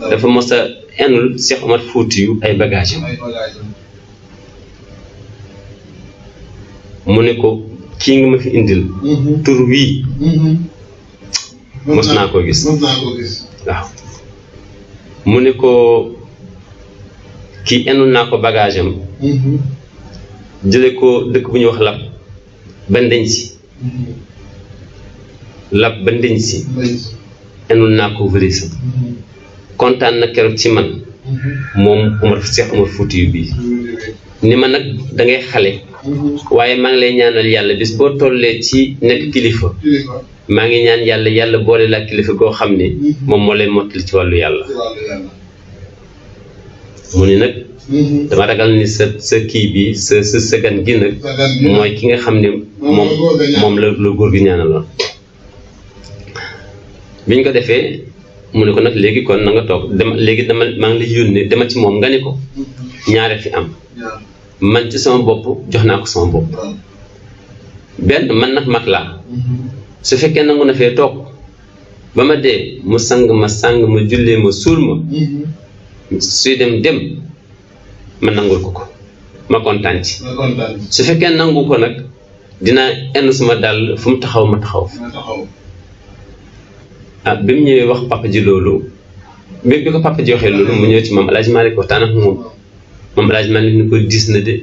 Speaker 3: dafa mos a enul Cheikh Omar Fouti yu ay bagage am mu ne ko kii nga ma fi indil tur wii mos naa koo gis waaw mu ne ko kii enul naa ko bagage am jële ko dëkk bu ñuy wax lab ba ndeñ si enul naa ko valise kontaan na keroog ci man moom Cheikh Omar Fouti yu bii ni ma nag da ngay xale waaye maa ngi lay ñaanal yàlla bis boo tollee ci nekk kilifa maa ngi ñaan yàlla boole la kilifa goo xam ne moom moo lay mottali ci wàllu yàlla mu ni nag dama ragal ni sa kii bi sa gan gi nag mooy ki nga xam ne moom la góor gi ñaanaloon biñ ko defee mu ne ko nag léegi kon na nga toog maa ngi lay yónnee dama ci moom nga ne ko ñaare fi am man ci sama bopp jox naa ko sama bopp benn man nag mag laa su fekkee nangu na fee toog ba ma dee mu sang ma jullee ma suul ma suy dem ma nangul ko ma kontaan ci su fekkee nangu ko nag dinaa enn suma dàll fu mu taxaw ma taxaw bi mu ñëwee wax papa ji loolu bi ko papa ji waxee loolu mu ñëw ci maam El Hadji Malick waxtaan ak moom El Hadji Malick ni ko diis na de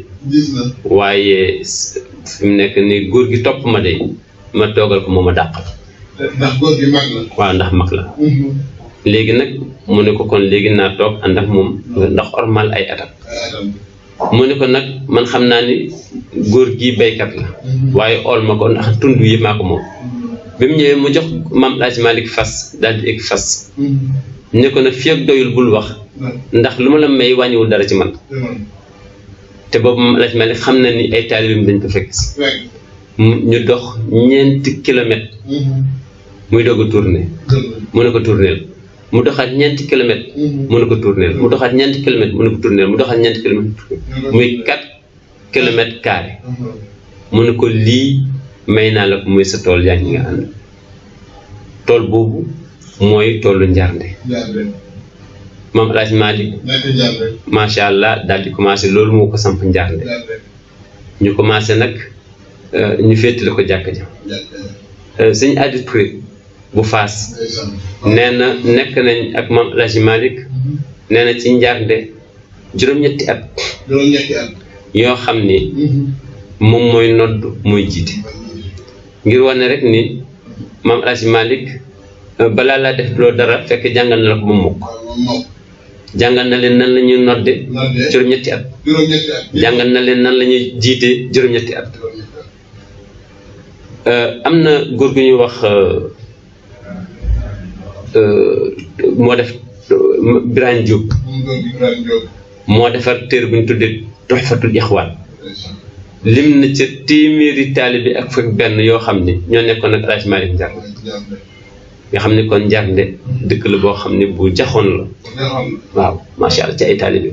Speaker 3: waaye fi mu nekk ni góor gi topp ma de ma toogal ko moom a dàqal
Speaker 2: ndax góor gi mag la
Speaker 3: waaw ndax mag la léegi nag mu ne ko kon léegi naa toog ànd ak moom ndax ormal ay atam mu ne ko nag man xam naa ni góor gi baykat la waaye ool ma ko ndax tund yi maa ko moom bi mu ñëwee mu jox maam El Hadji Malick fas daal di egg fas ne ko nag fii ak doyul bul wax ndax lu ma la may wàññiwul dara ci man te boobu maam El Hadji Malick xam na ni ay taalibeem dañ ko fekk si ñu dox 4 kilomètres muy doog a tourné mu ne ko tourneel mu doxaat 4 kilomètres mu ne ko tourneel mu doxaat 4 kilomètres mu ne ko tourneel mu doxaat 4 kilomètres muy 4 kilomètres carré mu ne ko lii may naa la ko muy sa tool yaa ngi nga ànd tool boobu mooy toolu Njarnde maam El Hadji Malick macha allah daal di commencé loolu moo ko samp Njarnde ñu commencé nag ñu féetale ko jàkka ja sëñ Adi Touré bu Faas nee na nekk nañ ak maam El Hadji Malick nee na ci Njarnde juróom-ñetti at yoo xam ni moom mooy nodd mooy jiite ngir wane rek ni maam El Hadji Malick balaa laa def loo dara fekk jàngal na la ko ba mokk jàngal na leen nan la ñuy nodde juróom-ñetti at jàngal na leen nan la ñuy jiite juróom-ñetti at am na góor gu ñuy wax moo def Birane Diop moo defar téere bu ñu tuddee Tuhfatul Ixwaan lim na ca téeméeri taalibe ak fukk benn yoo xam ne ñoo nekkoon ak El Hadji Malick Njarnde nga xam ne kon Njarnde dëkk la boo xam ne bu jaxoon la waaw macha allah ci ay taalibe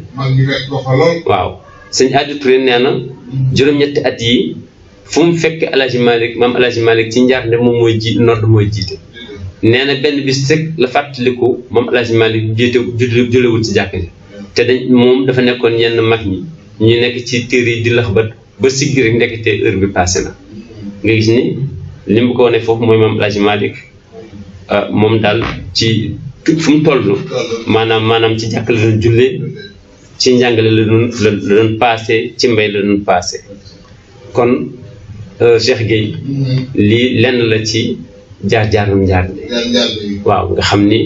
Speaker 3: waaw sëñ Adi Touré nee na juróom-ñetti at yi fu mu fekk El Hadji Malick maam El Hadji Malick ci Njarnde moom mooy nodd mooy jiite nee na benn bis rek la fàttaliku maam El Hadji Malick julewul ci jàkk ji te moom dafa nekkoon yenn mag ñi ñu nekk ci téere yi di laxbat ba siggi rek ndekete heure bi passé na nga gis ni li mu ko wane foofu mooy maam El Hadji Malick moom daal ci fu mu toll maanaam ci jàkk la doon jullee ci njàngale la doon passé ci mbay la doon passé kon Cheikh Gueye lii lenn la ci jaar-jaarum Njarnde waaw nga xam ni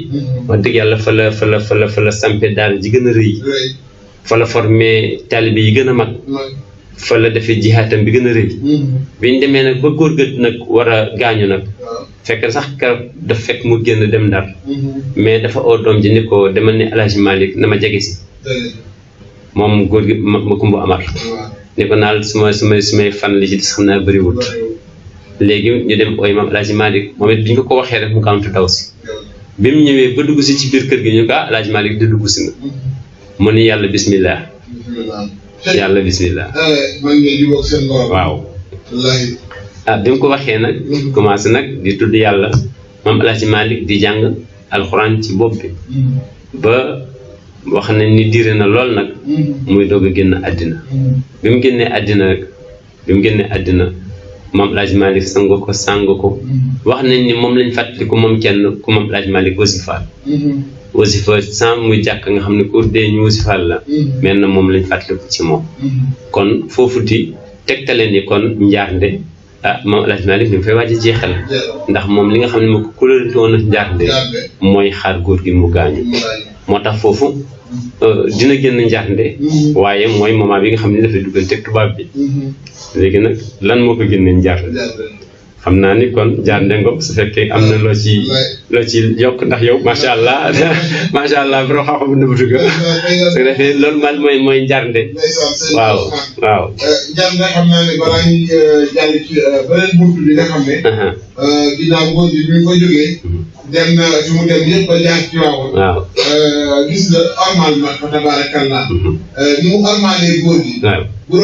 Speaker 3: wax dëgg yàlla fa la sampe daal ji gën a rëy fa la formé taalibe yi gën a mag fa la defee jihaatam bi gën a rëy biñ demee nag ba góor ga nag war a gaañu nag fekk sax keroog daf fekk mu génn dem Ndar mais dafa oo doom ji ni ko demal ni El Hadj Malick na ma jege si moom góor gi ma kumba Amar ni ko naal sumay fan li ci des xam naa bëriwul léegi ñu dem ooy maam El Hadj Malick moom it bi ñu ko waxee rek mu gaawantu daw si bi mu ñëwee ba dugg si ci biir kër gi ñu ko El Hadj Malick di dugg si na mu ni yàlla bismillah yàlla bismillah waaw bi mu ko waxee nag commencé nag di tudd yàlla moom El Hadj Malick di jàng alxuraan ci bopp bi ba wax nañ ni diire na lool nag muy doog a génn àddina bi mu génnee àddina moom El Hadj Malick sang ko wax nañ ni moom lañ fàttali ko moom kenn ku moom El Hadj Malick wasifa sans muy jàkk nga xam ne ku dee ñu wasifaal la mais na moom lañ fàttali ko ci moom kon foofu di tegtale ni kon njaarnde moom El Hadj Malick bi mu fay waaj a jeexal ndax moom li nga xam ne moo ko couleur woon na njaarnde mooy xaar góor gi mu gaañu moo tax foofu dina génn njaarnde waaye mooy moment bi nga xam ne dafay dugal teg tubaab bi léegi nag lan moo ko génne njaarnde xam naa ni kon njaarnde ngoog su fekkee am na loo ci yokk ndax yow macha allah borom xam-xam nëbbatu ga su defee loolu man mooy njaarnde waaw
Speaker 2: njaarnde xam naa ne balaa ñuy jàll ci beneen buntu bi nga xam ne ginnaaw góor gi bi ñu ko jógee dem na fi mu dem yëpp ba jaar ci waaw gis nga armal ma fa tabarakallah ni mu armalee góor gi bu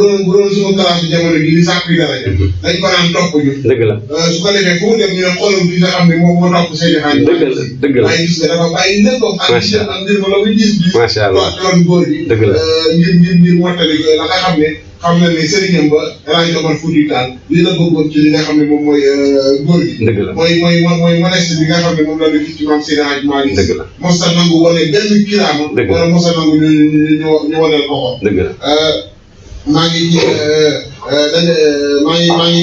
Speaker 2: doon suñu classe jamono gi li sàkku yi daraja dañ ko naan topp ñu
Speaker 3: dëgg la
Speaker 2: su ko defee fu mu dem ñu ne xoolal bi nga xam ne moom moo topp seen xaaj
Speaker 3: dëgg la
Speaker 2: waaye gis nga dafa bàyyi lépp am mbir ma la muy gis bi
Speaker 3: macha allah
Speaker 2: toon góor gi
Speaker 3: dëgg la
Speaker 2: ngir mottali la nga xam ne xam na ne sëriñam ba El Hadj Omar Foutiyou Tall li la bëggoon ci li nga xam ne moom mooy góor gi
Speaker 3: dëgg la
Speaker 2: mooy modeste bi nga xam ne moom la ñu gis ci maam Seydi Hadji Malick
Speaker 3: dëgg la
Speaker 2: mos a nangu wane benn kiraama wala mos a nangu ñu waneel ko
Speaker 3: dëgg la
Speaker 2: maa ngi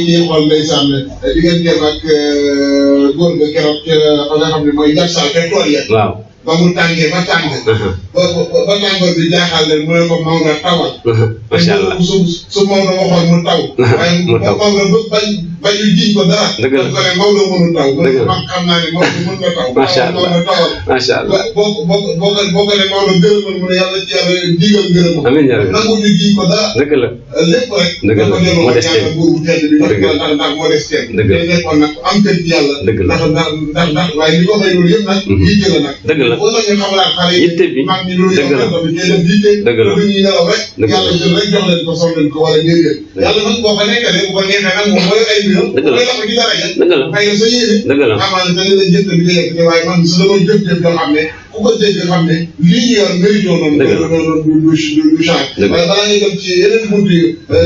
Speaker 2: ciy xool ndeysaan digganteem ak góor ga keroog fa nga xam ne mooy Jaksaaw ca tool ya
Speaker 3: waaw
Speaker 2: ba mu tàngee ba tàng ba tàngoor bi jaaxal leen mu ne ko Maodo tawal
Speaker 3: macha allah
Speaker 2: su Maodo waxoon mu taw waaye Maodo bañ ñu jiñ ko dara
Speaker 3: dëgg la
Speaker 2: ko ne Maodo mënul taw man xam naa ne Maodo mën na taw
Speaker 3: macha allah
Speaker 2: tawal
Speaker 3: macha allah
Speaker 2: boo ko ne Maodo gërëmal mu ne yàlla ci yàlla digal gërëmal
Speaker 3: amiin yaa
Speaker 2: nangu ñu jiñ ko dara
Speaker 3: dëgg la
Speaker 2: lépp rek
Speaker 3: dëgg la modeste
Speaker 2: boobu tedd bi ndax modeste
Speaker 3: dëgg la
Speaker 2: nekkoon nag am kër ci yàlla
Speaker 3: dëgg la
Speaker 2: ndax waaye li ko may loolu yëpp nag yitte la nag
Speaker 3: dëgg la
Speaker 2: boo ñu xamalaat xale yi
Speaker 3: yitte bi
Speaker 2: mag ñi loolu
Speaker 3: dëgg la
Speaker 2: dëgg la ñuy nelaw rek yàlla jël rek jox leen ko sol leen ko wala déedéet yàlla nag boo ko nekkee bu ko neexee nag moom mooy ay mbiram
Speaker 3: dëgg la
Speaker 2: ko ci dara ja
Speaker 3: dëgg la
Speaker 2: xëy na sa yéene
Speaker 3: dëgg la
Speaker 2: amaana da la jënd bi nga yegg waaye man su dama jëf-jëf yoo xam ne ku ko dégg xam ne lii ñu yor mérito noonu du change waaye balaa ñuy dem ci yeneen bunt yi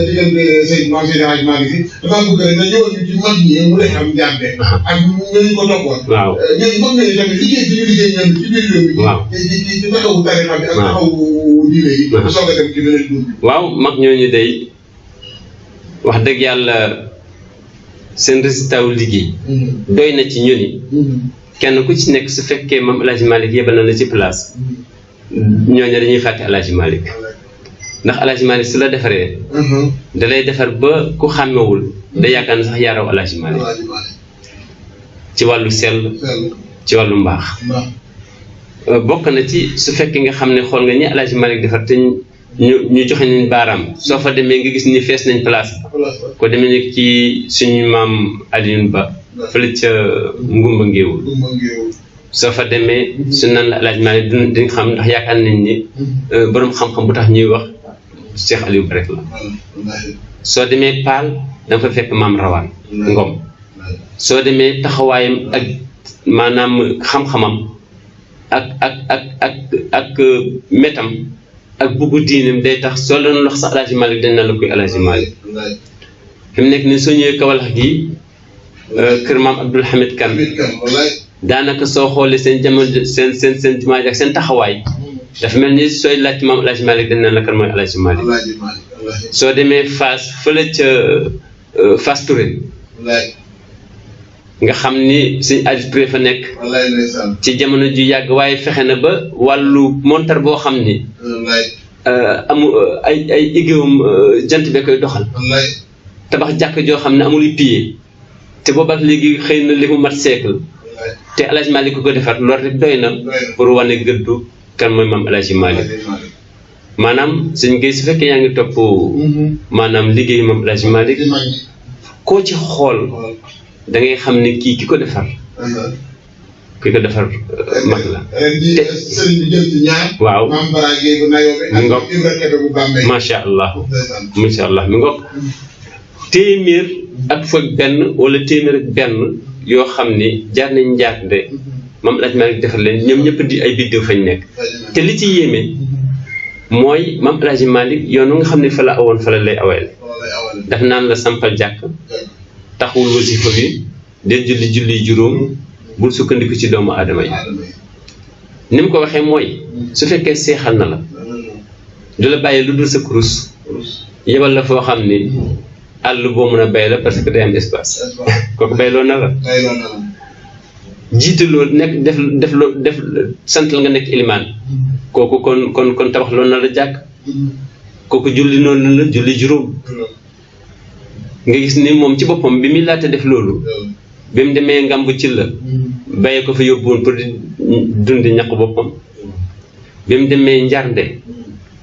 Speaker 2: diggante Seydou Maam Seydi Hadji Malick Si damaa bëgg rek nga ñëwoon ñu ci mag ñi mu lay xam jàmbe ak ñooñu ko toppoon
Speaker 3: waaw
Speaker 2: ñooñu mag ñooñu tamit liggéey bi ñu liggéey ñoom ci biir réew mi ci taxawu tarixa bi ak taxawu diine yi soog a dem ci beneen bunt bi
Speaker 3: waaw mag ñooñu day wax dëgg yàlla seen résultat wu liggéey doy na ci ñu ni kenn ku ci nekk su fekkee moom El Hadj Malick yebal na la ci place ñooñu dañuy fàtte El Hadj Malick ndax El Hadj Malick su la defaree da lay defar ba ku xàmmewul da yaakaar ne sax yaaraw El Hadj Malick ci wàllu sell ci wàllu mbaax bokk na ci su fekkee nga xam ne xool nga ñi El Hadj Malick defar te ñu joxe nañ baaraam soo fa demee nga gis ni fees nañ place ko demee ni ci suñu maam Alioune Ba fële ca Ngumba Ngéewul soo fa demee su naan la El Hadj Malick di nga xam ndax yaakaar nañ ni borom xam-xam bu tax ñuy wax Cheikh Aliou Ba rek la soo demee Paal da nga fa fekk maam Rawaan Ngom soo demee taxawaayam ak maanaam xam-xamam ak metam ak buggu diineem day tax soo doon wax sax El Hadj Malick dañ na la koy El Hadj Malick fi mu nekk ni soo ñëwee Kawlax gi kër maam Abdoul Hamid Kane daanaka soo xoolee seen jamono seen jumaa ak seen taxawaay dafa mel ni sooy laaj maam El Hadj Malick dañ na la kan mooy El Hadj Malick soo demee Fass fële ca Fass Touré nga xam ni suñu Aliou Touré fa nekk ci jamono ju yàgg waaye fexe na ba wàllu montar boo xam ni ay igéewam jant bee koy doxal tabax jàkk joo xam ne amul pied te boobaak léegi xëy na li mu mat siècle te El Hadj Malick ko defar loolu rek doy na pour wane gëddu kan mooy maam El Hadj Malick maanaam sëñ Gueye su fekkee yaa ngi topp maanaam liggéeyu maam El Hadj Malick koo ci xool da ngay xam ne kii ki ko defar mag la.
Speaker 2: te sëriñ bi jël ci ñaar.
Speaker 3: waaw
Speaker 2: maam Bara Gueye bu Nayoobe ak Ibra Kebe bu Bambey.
Speaker 3: macha allah mi ngoog téeméer ak fukk benn wala téeméer ak benn yoo xam ne jaar nañ njaat de maam El Hadj Malick defar leen ñoom ñëpp di ay biddew fañ nekk te li ci yéeme mooy maam El Hadj Malick yoon nga xam ne fa la awoon fa la lay aweel daf naan la sampal jàkk taxul wasifa bi del julli juróom bul sukkandiku ci doomu aadama yi ni mu ko waxee mooy su fekkee seexal na la du la bàyyi lu dul sa kurus yebal la foo xam ni àll boo mën a bay la parce que day am espace kooku bayloo na la jiite loolu nekk def sant la nga nekk ilimaan kooku kon tabax loolu na la jàkk kooku julli noonu la julli juróom nga gis ni moom ci boppam bi muy laata def loolu bi mu demee ngambu ci la bàyyi ko fa yóbbuwoon pour di dundi ñaq boppam bi mu demee njarnde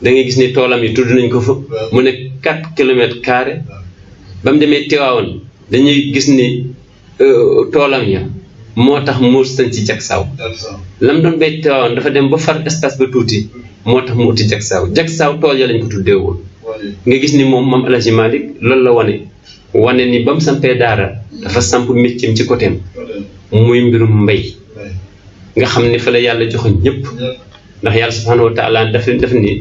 Speaker 3: da ngay gis ni toolam yi tudd nañ ko fa mu nekk 4 kilomètres carrés ba mu demee Tiwaawoon dañuy gis ni toolam ya moo tax mu sañ ci jagsaaw la mu doon bay Tiwaawoon dafa dem ba far espace ba tuuti moo tax mu uti jagsaaw tool ya lañ ko tuddee woon nga gis ni moom maam El Hadj Malick loolu la wane ni ba mu sampee daara dafa samp métier ci côté muy mbirum mbay nga xam ni fa la yàlla joxoon ñëpp ndax yàlla subhanahu wa taala daf ni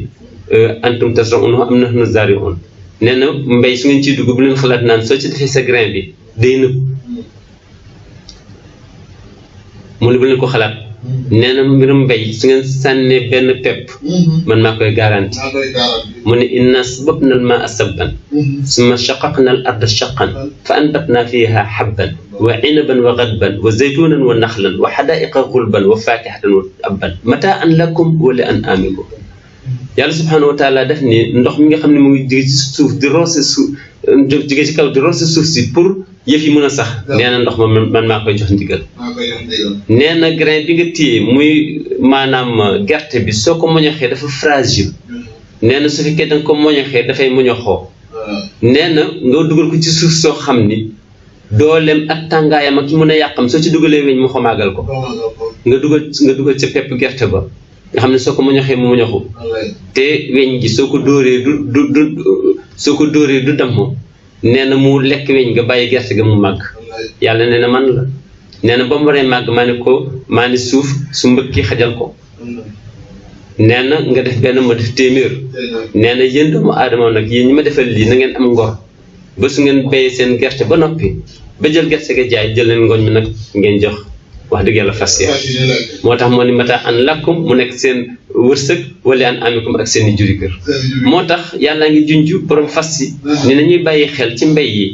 Speaker 3: antum tasra'unahu am nahnu zaari'uun nee na mbay su ngeen ciy dugg bu leen xalaat naan soo ci defee sa grain bi day nëb mu ne bu leen ko xalaat nee na mbirum mbay su ngeen sànnee benn pepp man maa koy garanti mu ne inna sababna al maa sabban summa shaqaqna al arda shaqqan fa anbatna fiha habban wa inaban wa ghadban wa zaytunan wa nakhlan wa hadaiqa ghulban wa fakihatan wa abban mataan lakum wa li an'amikum yàlla subhanahu wa taala def ni ndox mi nga xam ne mu ngi jóge ci suuf di roose suuf jóge ci kaw di roose suuf si pour yëf yi mën a sax nee na ndox ma man maa koy jox ndigal nee na grain bi nga téye muy maanaam gerte bi soo ko moñoxee dafa fragile nee na su fekkee da nga ko moñoxee dafay moñoxoo nee na nga dugal ko ci suuf soo xam ni dooleem ak tàngaayam ak ki mën a yàqam soo ci dugalee weñ mu xomaagal ko nga dugal ca pepp gerte ba nga xam ne soo ko moñoxee mu moñoxu te weñ gi soo ko dóoree du damm nee na mu lekk weñ nga bàyyi gerte ga mu màgg yàlla nee na man la nee na ba mu waree màgg maa ni suuf su mbëkki xajal ko nee na nga def benn ma def téeméer nee na yéen doomu aadama nag yéen ñi ma defal lii na ngeen am ngor ba su ngeen béyee seen gerte ba noppi ba jël gerte ga jaay jël leen ngooñ mi nag ngeen jox wax dëgg yàlla fas ya moo tax moo ni mataa an lakkum mu nekk seen wërsëg wala an amikum ak seen i juri kër moo tax yàlla ngi junj borom fas yi ni nañuy bàyyi xel ci mbay yi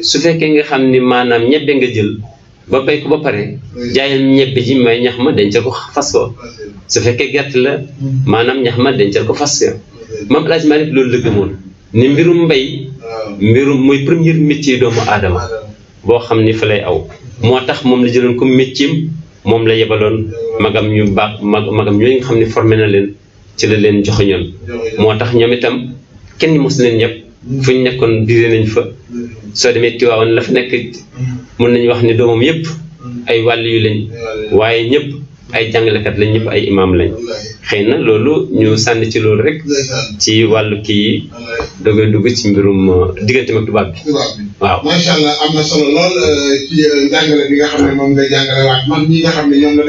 Speaker 3: su fekkee nga xam ni maanaam ñebbe nga jël ba bay ko ba pare jaayal ñebbe ji may ñax ma dencal ko fas ko su fekkee gerte la maanaam ñax ma dencal ko fas ya maam El Hadj Malick loolu la gëmoon ni mbirum mbay mbirum mooy premier métier doomu aadama boo xam ni fa lay aw moo tax moom la jëloon comme métier moom la yebaloon magam ñu baax magam ñooy nga xam ne formé na leen ci la leen joxoñoon moo tax ñoom itam kenn mos leen ñëpp fu ñu nekkoon diré nañ fa soo demee Tiwaawan la fa nekk mën nañu wax ni doomam yëpp ay wàll yu lañ waaye ñëpp ay jàngalekat lañ ñëpp ay imam lañ xëy na loolu ñu sànni ci loolu rek ci wàllu kii doge dugg ci mbirum diggante ak tubaab bi waaw
Speaker 2: macha allah am na solo lool ci jàngale bi nga xam ne moom ngay jàngale waat man ñi nga xam ne ñoom la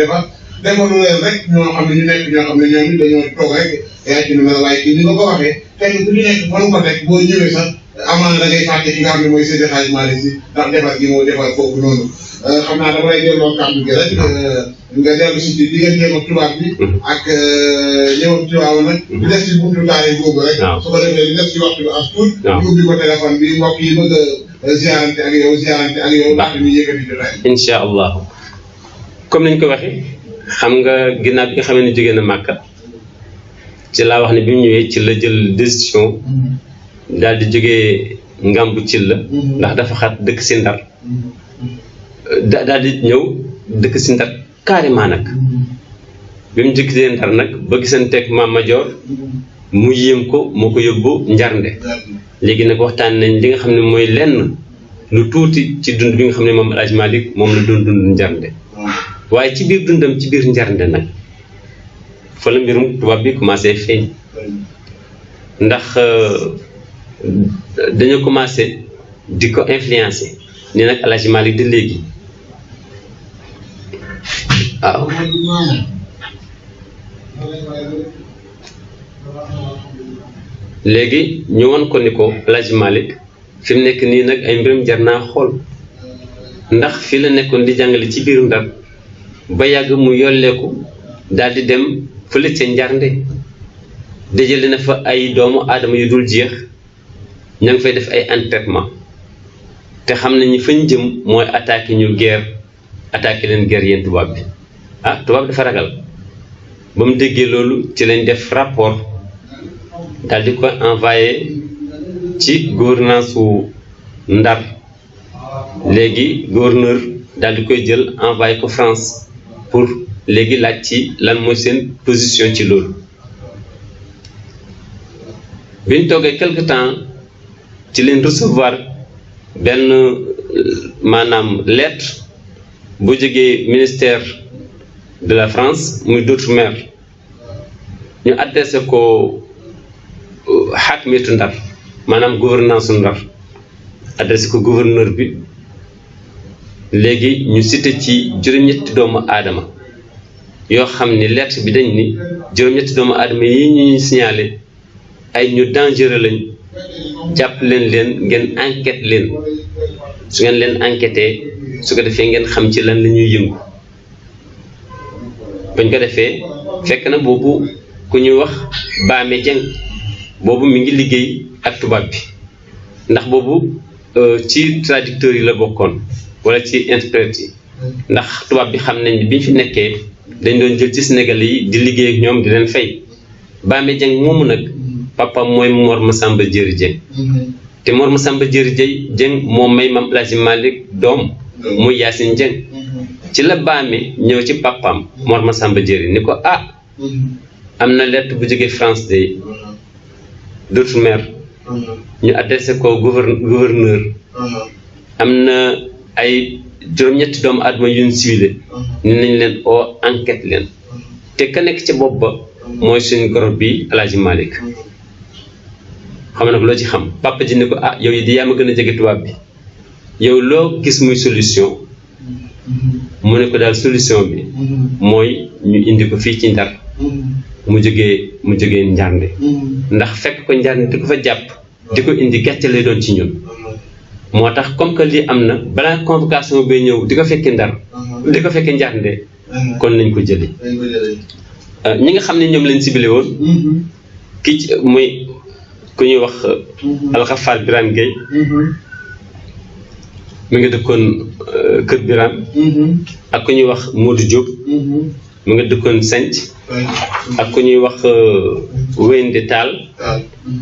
Speaker 2: defalu leen rek ñoo xam ne ñoom it dañoo toog rek yaa ci ne waaye kii ni nga ko waxee kenn ku ñu nekk fan ko teg boo ñëwee sax amaana da ngay fàtte ki nga xam ne mooy Seydi Hadji Malick Sy ndax defar gi moo defar foofu noonu xam naa dama lay delloo kàddu gi rek nga dellu si ci digganteem ak tubaab bi ak ñëwam Tiwaawan nag di def si buntu taarix boobu rek su ko defee di def si waxtu bi as tuut ñu ubbi ko téléphone bi mbokk yi bëgg a ziarante ak yow laata ñuy yëkkati jotaay
Speaker 3: incha allah comme nañ ko waxee xam nga ginnaaw bi nga xamee ne jógee na Màkka ci laa wax ne bi mu ñëwee ci la jël décision daal di jógee Ngambu ci la ndax dafa xat dëkk si Ndar daal di ñëw dëkk si Ndar carrément nag bi mu jëkkee Ndar nag ba gisanteeg Maam Majoor mu yéem ko moo ko yóbbu Njarnde léegi nag waxtaan nañ li nga xam ne mooy lenn lu tuuti ci dund bi nga xam ne moom El Hadj Malick moom la doon dund Njarnde waaye ci biir dundam ci biir Njarnde nag fa la mbirum tubaab bi commencé feeñ ndax dañoo commencé di ko influencer ni nag El Hadj Malick de léegi waaw léegi ñu won ko ni ko El Hadj Malick fi mu nekk nii nag ay mbirum jar naa xool ndax fii la nekkoon di jàngale ci biiru Ndar ba yàgg mu yolleeku daal di dem fële ca Njarnde dajale na fa ay doomu aadama yu dul jeex ña ngi fay def ay entraînement te xam nañu fañ jëm mooy attaqué ñu guerre attaqué leen guerre yéen tubaab bi tubaab dafa ragal ba mu déggee loolu ci lañ def rapport daal di ko envoyé ci gouvernance su Ndar léegi gouverneur daal di koy jël envoyé ko France pour léegi laaj ci lan mooy seen position ci loolu biñ toogee quelque temps ci leen recevoir benn maanaam lettre bu jógee ministère de la France muy d'outre-mer ñu adressé ko xaakimitu Ndar maanaam gouvernance su Ndar adressé ko gouverneur bi léegi ñu cité ci juróom-ñetti doomu aadama yoo xam ni lettre bi dañ ni juróom-ñetti doomu aadama yi ñuy signalé ay ñu dangereux lañ jàpp leen ngeen enquête leen su ngeen leen enquêté su ko defee ngeen xam ci lan la ñuy yëngu bañ ko defee fekk na boobu ku ñuy wax Baame Jeng boobu mi ngi liggéey ak tubaab bi ndax boobu ci traducteurs yi la bokkoon wala ci interprètes yi ndax tubaab bi xam nañ bi ñu fi nekkee dañ doon jël ci Sénégal yi di liggéey ak ñoom di leen fay Baame Jeng moomu nag papa mooy Mor Masamba Diéry Dieng te Mor Masamba Diéry Dieng moo may Maam El Hadj Malick doom muy Yacine Dieng ci la Baame ñëw ci papaam Mor Masamba Diéry ni ko am na lettre bu jógee France de d'outre-mer ñu adressé ko gouverneur am na ay juróom-ñetti doomu aadama yu ñu ciblé ni nañ leen oo enquête leen te ka nekk ca bopp ba mooy suñu goro bi El Hadj Malick xam nag loo ci xam papa ji ni ko yow yi di yaa ma gën a jege tubaab bi yow loo gis muy solution mu ne ko daal solution bi mooy ñu indi ko fii ci Ndar mu jógee Njarnde ndax fekk ko Njarnde di ko fa jàpp di ko indi gàcce lay doon ci ñun moo tax comme que lii am na balaa convocation bay ñëw di ko fekkee Ndar di ko fekkee Njarnde kon nañ ko jëli ñi nga xam ne ñoom leen ciblé woon kii ci muy ku ñuy wax Alxafaal Birane Gueye mi ngi dëkkoon Kër Birane ak ku ñuy wax Modou Diop mi nga dëkkoon Senc ak ku ñuy wax Weyndi Tall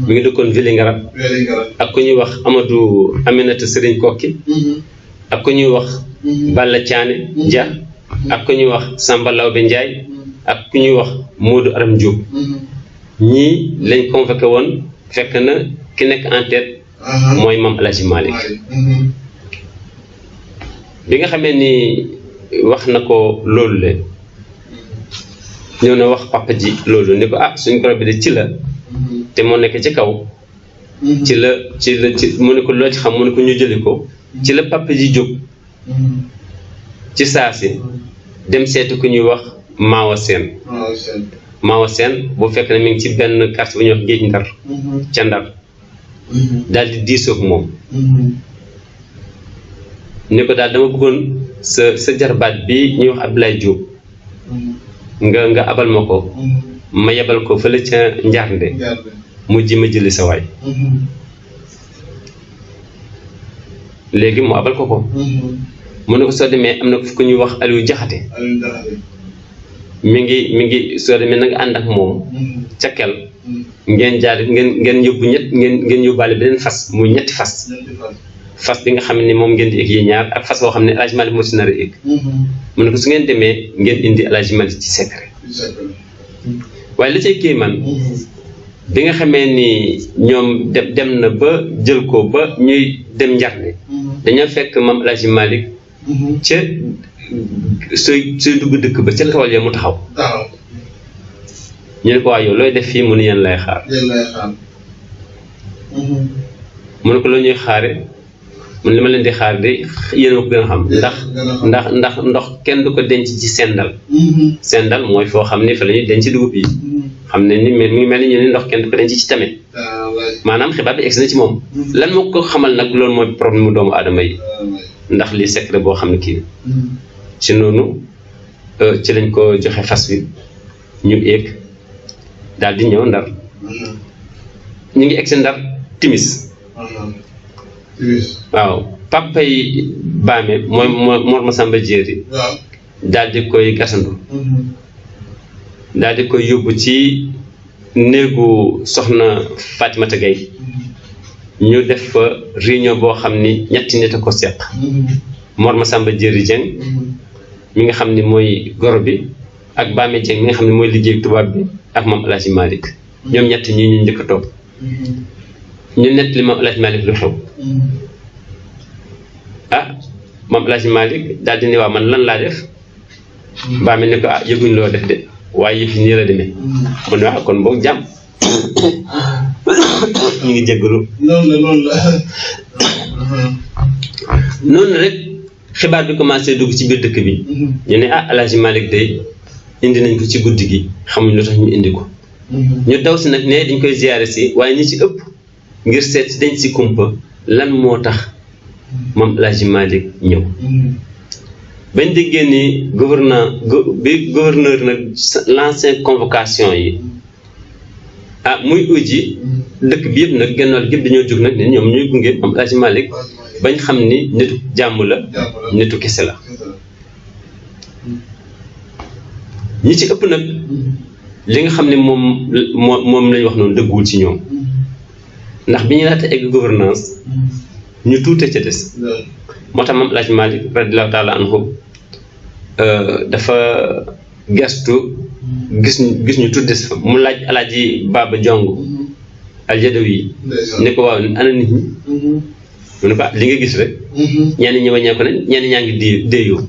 Speaker 3: mi ngi dëkkoon Vélingara ak ku ñuy wax Amadou Aminata Serigne Kokki ak ku ñuy wax Balla Thiané Dia ak ku ñuy wax Samba Lawbe Ndiaye ak ku ñuy wax Modou Aram Diop ñii lañ convoqué woon fekk na ki nekk en tête mooy Maam El Hadj Malick bi nga xamee ni wax na ko loolu le ñëw na wax papa ji loolu ni ko suñu goro bi de ci la te moo nekk ci kaw ci la mu ne ko loo ci xam mu ne ko ñu jëli ko ci la papa ji jóg ci saasi dem seeti ku ñuy wax Maawa Seen boo fekk ne mi ngi ci benn quartier bu ñuy wax Géej Ndar ca Ndar daal di diisoog moom ni ko daal dama bëggoon sa jarbaat bi ñuy wax Abdoulaye Diop nga abal ma ko ma yebal ko fële ca Njarnde mu ji ma jëli sa waay léegi mu abal ko mu ne ko soo demee am na ku ñuy wax Aliou Jaxate mi ngi soo demee na nga ànd ak moom ca kel ngeen jaar ngeen yóbbu ngeen yóbbaale beneen fas muy ñetti fas bi nga xam ne moom ngeen di egg yi ñaar ak fas boo xam ne El Hadj Malick moo si nar a egg mu ne ko su ngeen demee ngeen indi El Hadj Malick ci secret waaye la cay kéemaan bi nga xamee ni ñoom dem na ba jël ko ba ñuy dem njarne dañoo fekk moom El Hadj Malick ca sooy dugg dëkk ba ca tool ya mu taxaw ñu ne ko waa yow looy def fii mu ne yéen lay xaar mu ne ko loo ñuy xaare mun li ma leen di xaar de yéen a ko gën a xam ndax ndox kenn du ko denc ci sendal mooy foo xam ne fa la ñuy denc dugub yi xam ne ni mi ngi mel ni ñu ne ndox kenn du ko denc ci tame maanaam xibaar bi egsi na ci moom lan moo ko xamal nag loolu mooy problème mu doomu aadama yi ndax lii secret boo xam ne kii ci noonu ci lañ ko joxe fas wi ñu éeg daal di ñëw ndar ñu ngi egsi ndar timis waaw papa yi baame mooy Mor Masamba Jéeri daal di koy gasandu daal di koy yóbbu ci néegu soxna Fatimata Gaye ñu def fa réunion boo xam ni ñetti nit a ko seq Mor Masamba Jéeri Jeng mi nga xam ni mooy goro bi ak Baame Jeng mi nga xam ne mooy liggéey tubaab bi ak moom El Hadj Malick ñoom ñett ñi ñu njëkk a toog ñu nett li moom El Hadj Malick lu xew moom El Hadj Malick daal di ne waa man lan laa def Baame ne ko yëguñ loo def de waaye yëf yi nii la demee mu ne waaw kon boog jàmm ñu ngi jéggalu noonu rek xibaar bi commencé dugg ci biir dëkk bi ñu ne El Hadj Malick day indi nañ ko ci guddi gi xamuñ lu tax ñu indi ko ñu daw si nag ne dañ koy ziyaare si waaye ñi ci ëpp ngir seet si dañ si kumpa lan moo tax moom El Hadj Malick ñëw bañ déggee ni gouverneur nag lancé convocation yi muy uji dëkk bi yëpp nag genn wàll gépp dañoo jóg nag ne ñoom ñuy gunge moom El Hadj Malick bañ xam ni nitu jàmm la nitu kese la ñi ci ëpp nag li nga xam ne moom lañ wax noonu dëgguwul ci ñoom ndax bi ñu laata egg gouvernance ñu tuute ca des moo tax moom El Hadj Malick radiyallahu taala anhu dafa gestu gis ñu tuut des fa mu laaj Alaaji Baba Jong Aljadawi ne ko waaw ana nit ñi mu ne ko li nga gis rek ñenn ñi wàññeeku nañ ñenn ñaa ngi déeyoo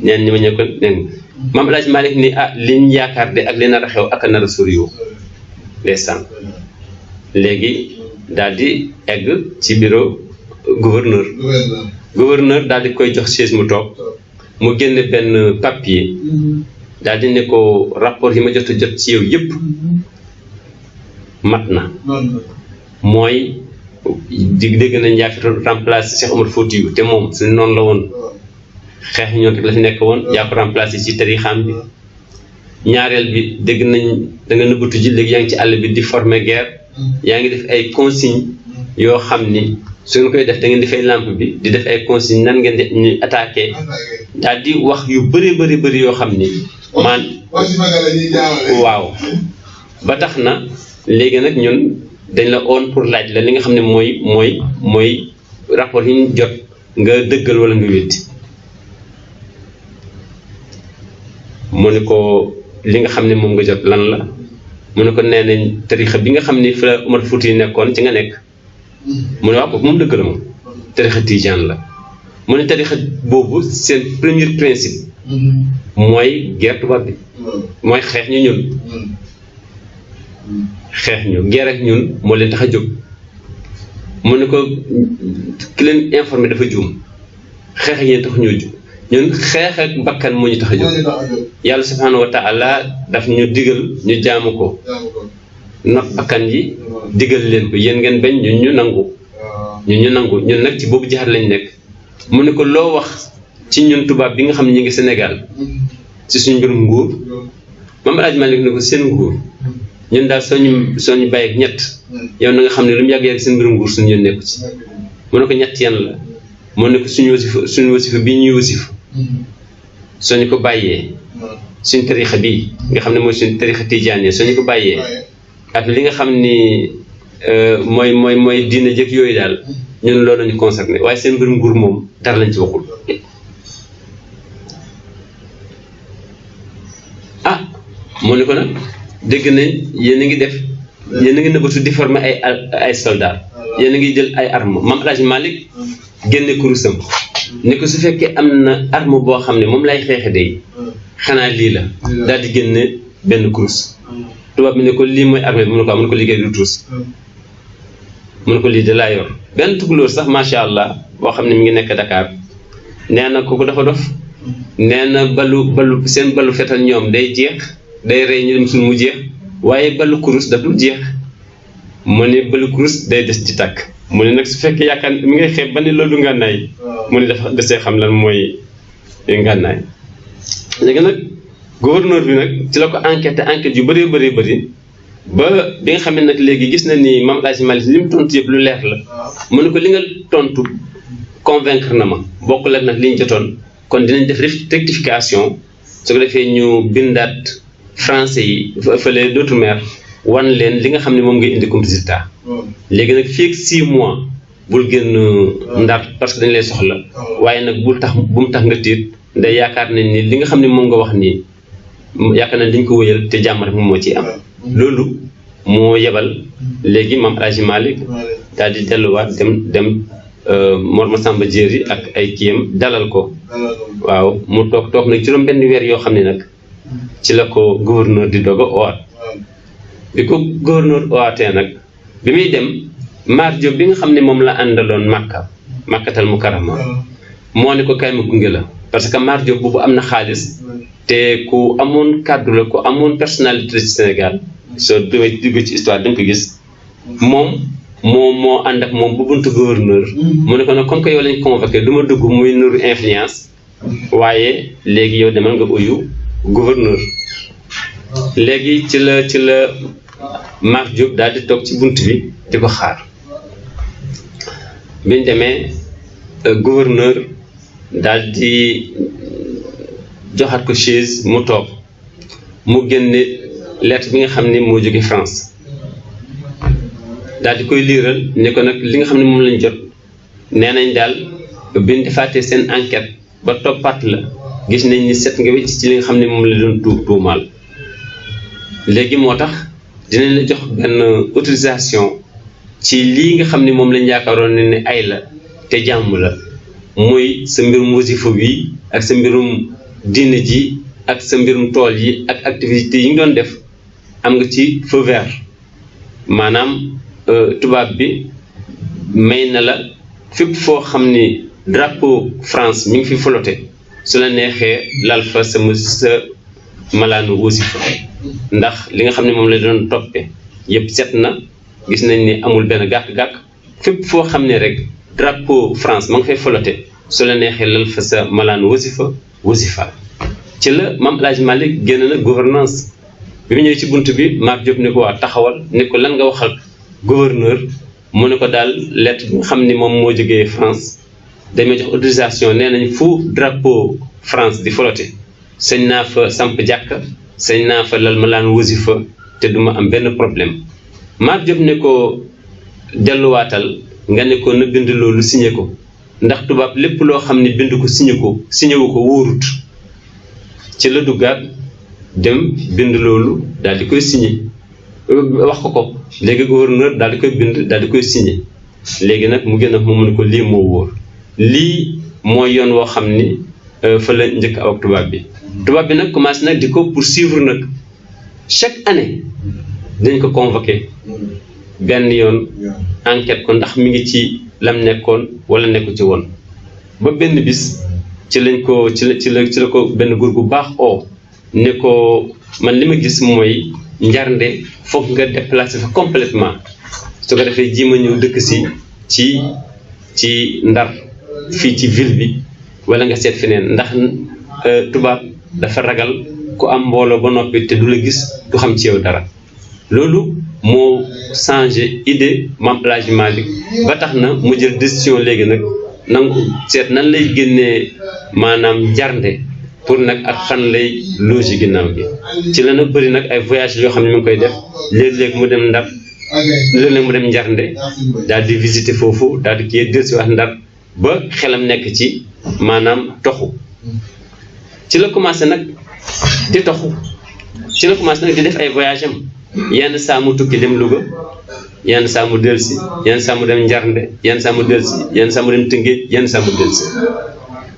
Speaker 3: ñenn ñi wàññeeku nañ moom El Hadj Malick ni liñ yaakaar de ak li nar a xew ak a nar a soriwoo ndeysaan léegi daal di egg ci bureau gouverneur daal di koy jox chaise mu toog mu génne benn papier daal di ne ko rapport yi ma jot a jot ci yow yëpp mat na mooy dégg nañ yaa fi remplacé Cheikh Omar Foutiyou te moom suñu noonu la woon xeex ñoom rek la fi nekk woon yaa ko remplacé ci tarixam bi ñaareel bi dégg nañ da nga nëbbatu ji léegi yaa ngi ci àll bi di former guerre yaa ngi def ay consigne yoo xam ni su ngeen koy def da ngeen di fay lampe bi di def ay consigne nan ngeen di ñuy attaqué daal di wax yu bëri yoo xam ni waaw ba tax na léegi nag ñun dañ la oon pour laaj la li nga xam ne mooy rapport yi ñu jot nga dëggal wala nga wétti mu ne ko li nga xam ne moom nga jot lan la mu ne ko nee nañ tarixa bi nga xam ne fi la Omar Fouti nekkoon ci nga nekk mu ne waaw ko moom dëgg la moom tarixa tijaan la mu ne tarixa boobu seen premier principe mooy guerre tubaab bi mooy xeex ñu ñun guerre ak ñun moo leen tax a jóg mu ne ko ki leen informé dafa juum xeex ak yéen tax ñoo jóg ñun xeex ak bakkan moo ñu tax a jóg yàlla subhanahu wa taala daf ñu digal ñu jaamu ko not bakkan yi digal leen ko yéen ngeen bañ ñun ñu nangu ñun nag ci boobu jaxat lañ nekk mu ne ko loo wax ci ñun tubaab bi nga xam ne ñu ngi Sénégal ci suñu mbirum nguur moom El Hadj Malick ne ko seen nguur ñun daal soo ñu bàyyi ak ñett yow na nga xam ne lu mu yàgg-yàgg seen mbirum nguur suñu yoon nekku ci mu ne ko ñett yan la mu ne ko suñu wasifa bi ñuy wasifa soo ñu ko bàyyee suñ tarixa bii nga xam ne mooy suñ tarixa tijaaniyya suñu ko bàyyee ak li nga xam ni mooy diina jëkk yooyu daal ñun loolu lañu concerné waaye seen mbirum nguur moom dara lañ ci waxul. ah moo ne ko nag dégg nañ yéen a ngi nëbbatu di former ay soldats yéen a ngi jël ay armes Maam El Hadj Malick génne kurusam ne ko su fekkee am na arme boo xam ne moom lay xeexe day xanaa lii la daal di génne benn kurus tubaab bi ne ko lii mooy arme bi mu ne ko liggéey du tuus mu ne ko lii de laa yor benn tukulóor sax macha allah boo xam ne mi ngi nekk Dakar nee na kooku dafa dof nee na balu seen balu fetal ñoom day jeex day rey ñu dem suul mu jeex waaye balu kurus daf lu jeex mu ne balu kurus day des ci tàkk mu ne nag su fekkee yaakaar mi ngay xeeb ba ne loolu ngànnaay mu ne dafa desee xam lan mooy ngànnaay. léegi nag gouverneur bi nag ci la ko enquête yu bëree bëri ba bi nga xam ne nag léegi gis na ni Maam El Hadj Malick li mu tontu yëpp lu leer la mu ne ko li nga tontu convaincre na ma bokkul ak nag li ñu jotoon kon dinañ def rectification su ko defee ñu bindaat français yi fële d'outre-mer wan leen li nga xam ne moom ngay indi comme résultat. léegi nag fii ak 6 mois bul génn Ndar parce que dañ lay soxla waaye nag bu mu tax nga tiit nday yaakaar nañ ni li nga xam ne moom nga wax nii yaakaar nañ dañ ko wëyal te jàmm rek moom moo ciy am. loolu moo yebal léegi Maam El Hadj Malick daal di delluwaat dem Mor Masamba Diéry ak ay kiyam dalal ko waaw mu toog nag juróom benn weer yoo xam ne nag ci la ko gouverneur di doog a owaat bi ko gouverneur owaatee nag bi muy dem Mar Diop bi nga xam ne moom la àndaloon Makkatal Mukarrama moo ne ko kay ma gunge la parce que Mar Diop boobu am na xaalis te ku amoon kàddu la ku amoon personnalité ci Sénégal soo demee dugg ci histoire da nga ko gis moom moo ànd ak moom bu buntu gouverneur mu ne ko nag comme que yow lañ convoqué du ma dugg muy nuru influence waaye léegi yow demal nga uyu gouverneur. léegi ci la Mar Diop daal di toog ci bunt bi di ko xaar biñ demee gouverneur daal di joxaat ko chaise mu toog mu génne lettre bi nga xam ne moo jóge France daal di koy liiral ne ko nag li nga xam ne moom lañ jot nee nañ daal biñ defaatee seen enquête ba toppaat la gis nañ ni set nga wecc ci li nga xam ne moom la doon tuumaal léegi moo tax dinañ la jox benn autorisation ci lii nga xam ne moom lañ yaakaaroon ne ay la te jàmm la muy sa mbirum wasifa bi ak sa mbirum diine ji ak sa mbirum tool yi ak activités yi nga doon def am nga ci feu vert maanaam tubaab bi may na la fépp foo xam ni drapeau France mi ngi fi flotté su la neexee lal fa sa malaanu wasifa ndax li nga xam ne moom la doon toppee yëpp set na gis nañ ni amul benn gàkk-gàkk fépp foo xam ne rek drapeau France ma nga fay flotté su la neexee lal fa sa malaanu wasifa ci la Maam El Hadj Malick génn na gouvernance bi mu ñëwee ci bunt bi Mar Diop ne ko waa taxawal ne ko lan nga waxal gouverneur mu ne ko daal lettre bi nga xam ni moom moo jógee France dañoo jox autorisation nee nañ fu drapeau France di flotté sañ naa fa samp jàkka sañ naa fa lal malaan wasifa te duma am benn problème. Mar Diop ne ko delluwaatal nga ne ko na bind loolu signé ko ndax tubaab lépp loo xam ne bind ko signé wu ko wóorut ci la duggaat dem bind loolu daal di koy signé wax ko léegi gouverneur daal di koy bind daal di koy signé léegi nag mu gën a mu ne ko lii moo wóor lii mooy yoon woo xam ni fa la njëkk aw ak tubaab bi nag commencé nag di ko poursuivre nag chaque année dañ ko convoqué benn yoon enquête ko ndax mi ngi ci lam nekkoon wala nekku ci woon ba benn bis ci lañ ko ci la ko benn góor bu baax ne ko man li ma gis mooy njarnde foog nga déplacé fa complètement su ko defee ji ma ñëw dëkk si ci Ndar fii ci ville bi wala nga seet feneen ndax tubaab dafa ragal ku am mbooloo ba noppi te du la gis du xam ci yow dara loolu moo changé idée Maam El Hadj Malick ba tax na mu jël décision léegi nag nangu seet nan lay génnee maanaam njarnde pour nag ak fan lay loger ginnaaw gi ci la nag bëri nag ay voyage yoo xam ne mi ngi koy def léeg-léeg mu dem Ndar léeg-léeg mu dem Njarnde daal di visiter foofu daal di kii dellusiwaat Ndar ba xelam nekk ci maanaam toxu ci la commencé nag di toxu ci la commencé nag di def ay voyage am yenn saa mu tukki dem Louga yenn saa mu dellusi yenn saa mu dem Njarnde yenn saa mu dellusi yenn saa mu dem Tëngéej yenn saa mu dellusi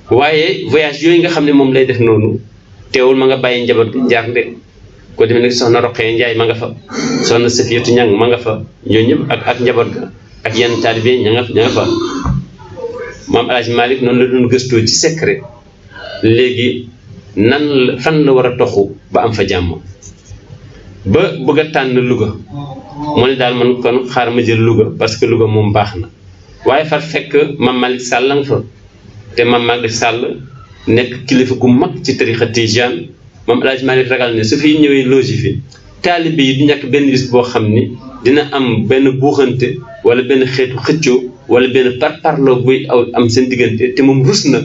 Speaker 3: waaye voyage yooyu nga xam ne moom lay def noonu teewul ma nga bàyyi njaboot gi Njarnde ko demee nag soxna Roqee Njaay ma nga fa soxna Safiyatu Ñang ma nga fa ñooñu ñëpp ak njaboot ga ak yenn taalibe ña nga fa maam El Hadj Malick noonu la doon gëstoo ci secret léegi fan la war a toxu ba am fa jàmm ba bëgg a tànn Louga mu ne daal man kon xaar ma jël Louga parce que Louga moom baax na waaye far fekk maam Malick Sall la nga fa te maam Malick Sall nekk kilifa gu mag ci tarixa Tijaan maam El Hadj Malick ragal ne su fi ñëwee logi fi taalibe yi du ñàkk benn bis boo xam ni dina am benn buuxante wala benn xeetu xëccoo wala benn parparloo buy am seen diggante te moom rus na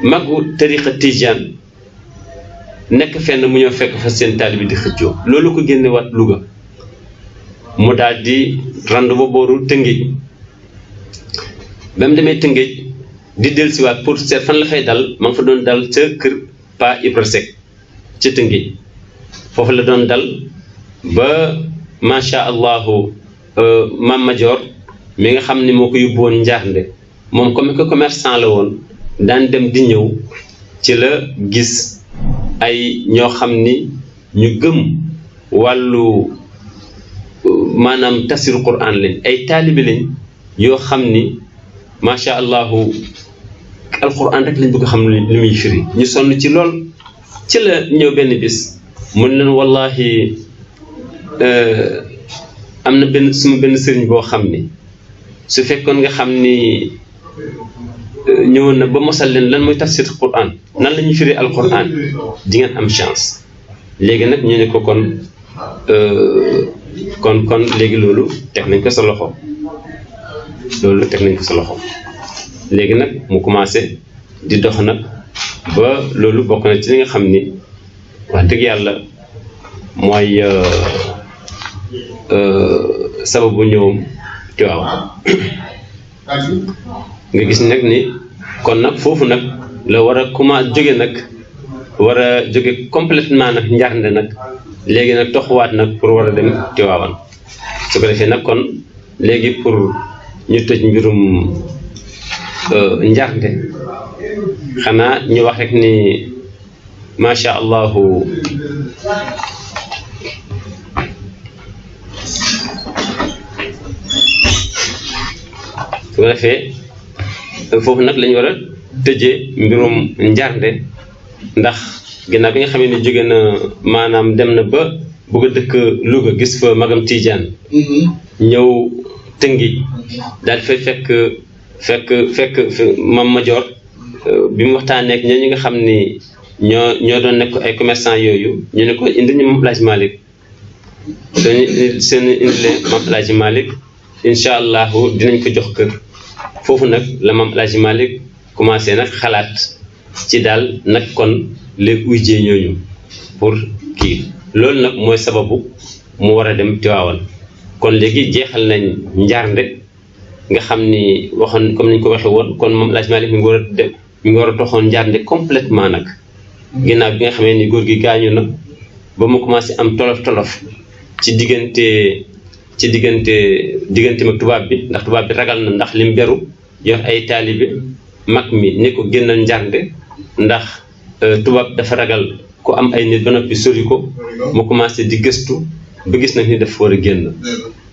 Speaker 3: magu tarixa Tijaan nekk fenn mu ñëw fekk fa seen taalibe di xëccoo loolu ko génne waat Louga mu daal di randu ba booru Tëngéej ba mu demee Tëngéej di dellusiwaat pour seet fan la fay dal ma nga fa doon dal ca kër Pa Ibra Seck ca Tëngéej foofu la doon dal ba macha allahu Mam Major mi nga xam ne moo ko yóbbu woon Njaarnde moom comme que commerçant la woon daan dem di ñëw ci la gis ay ñoo xam ni ñu gëm wàllu maanaam tafsiru Qur'an lañ ay taalibi lañ yoo xam ni macha allahu alquran rek lañ bëgg xam li muy firi ñu sonn ci lool ci la ñëw benn bis mun leen wallahi am na suma benn sëriñ boo xam ni su fekkoon nga xam ni ñëwoon na ba mosal leen lan mooy tafsir Qur'an nan la ñuy firi alquran di ngeen am chance léegi nag ñu ne ko kon léegi loolu teg nañ ko sa loxo léegi nag mu commencé di dox nag ba loolu bokk na ci li nga xam ni wax dëgg yàlla mooy sababu ñëwam Tiwaawan nga gis nag ni kon nag foofu nag la war a jóge nag war a jóge complètement nag Njarnde nag léegi nag toxuwaat nag pour war a dem Tiwaawan su ko defee nag kon léegi pour ñu tëj mbirum Njarnde xanaa ñu wax rek ni macha allahu su ko defee foofu nag lañu war a tëjee mbirum Njarnde ndax ginnaaw bi nga xam ne jóge na maanaam dem na ba bëgg a dëkk Louga gis fa magam Tijaan ñëw Tëngéej daal di fay fekk Mam Major bi mu waxtaanee ak ñi nga xam ni ñoo doon nekk ay commerçant yooyu ñu ne ko indi ñu Mam El Hadj Malick seen indilee Mam El Hadj Malick incha allahu dinañ ko jox kër foofu nag la Mam El Hadj Malick commencé nag xalaat ci daal nag kon léegi ujjee ñooñu pour kii loolu nag mooy sababu mu war a dem Tiwaawan kon léegi jeexal nañ Njarnde nga xam ni waxoon comme ni ñu ko waxee woon kon Mam El Hadj Malick mi ngi war a toxoon Njarnde complètement nag ginnaaw bi nga xamee ni góor gi gaañu na ba mu commencé am tolof ci diggante mag tubaab bi ndax tubaab bi ragal na ndax lim beru yor ay taalibe mag mi ni ko génnal Njarnde ndax tubaab dafa ragal ku am ay nit ba noppi sori ko mu commencé di gëstu ba gis nag ni dafa war a génn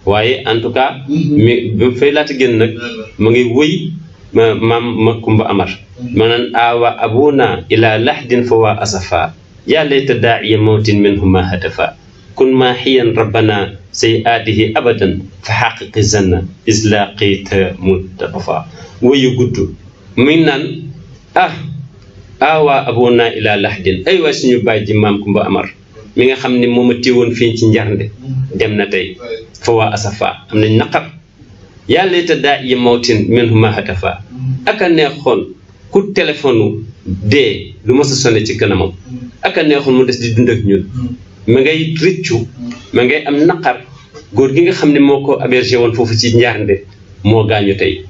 Speaker 3: waaye en tout cas mi ba fay laata génn nag mu ngi wëy maam ma Kumba Amar maanaam awa abuna ila lahdin fa waa asafa yaa layta daa'iya mawtin minhuma hatafa kun maahiyan rabbana sayi'aatihi abadan fa xaqiqi zanna islaqita muttafa wëyu gudd muy naan awa abuna ila lahdin ay waay suñu baay ji maam Kumba Amar mi nga xam ne moom a téewoon fii ci Njarnde dem na tey fa waa asafa am nañ naqar yaa layta daa'iya mawtin minhuma hatafa aka neexoon ku téléphone dee lu mos a sonne ci kanamam ak a neexoon mu des di dund ak ñun ma ngay rëccu ma ngay am naqar góor gi nga xam ne moo ko hébergé woon foofu ci Njaarnde moo gaañu tey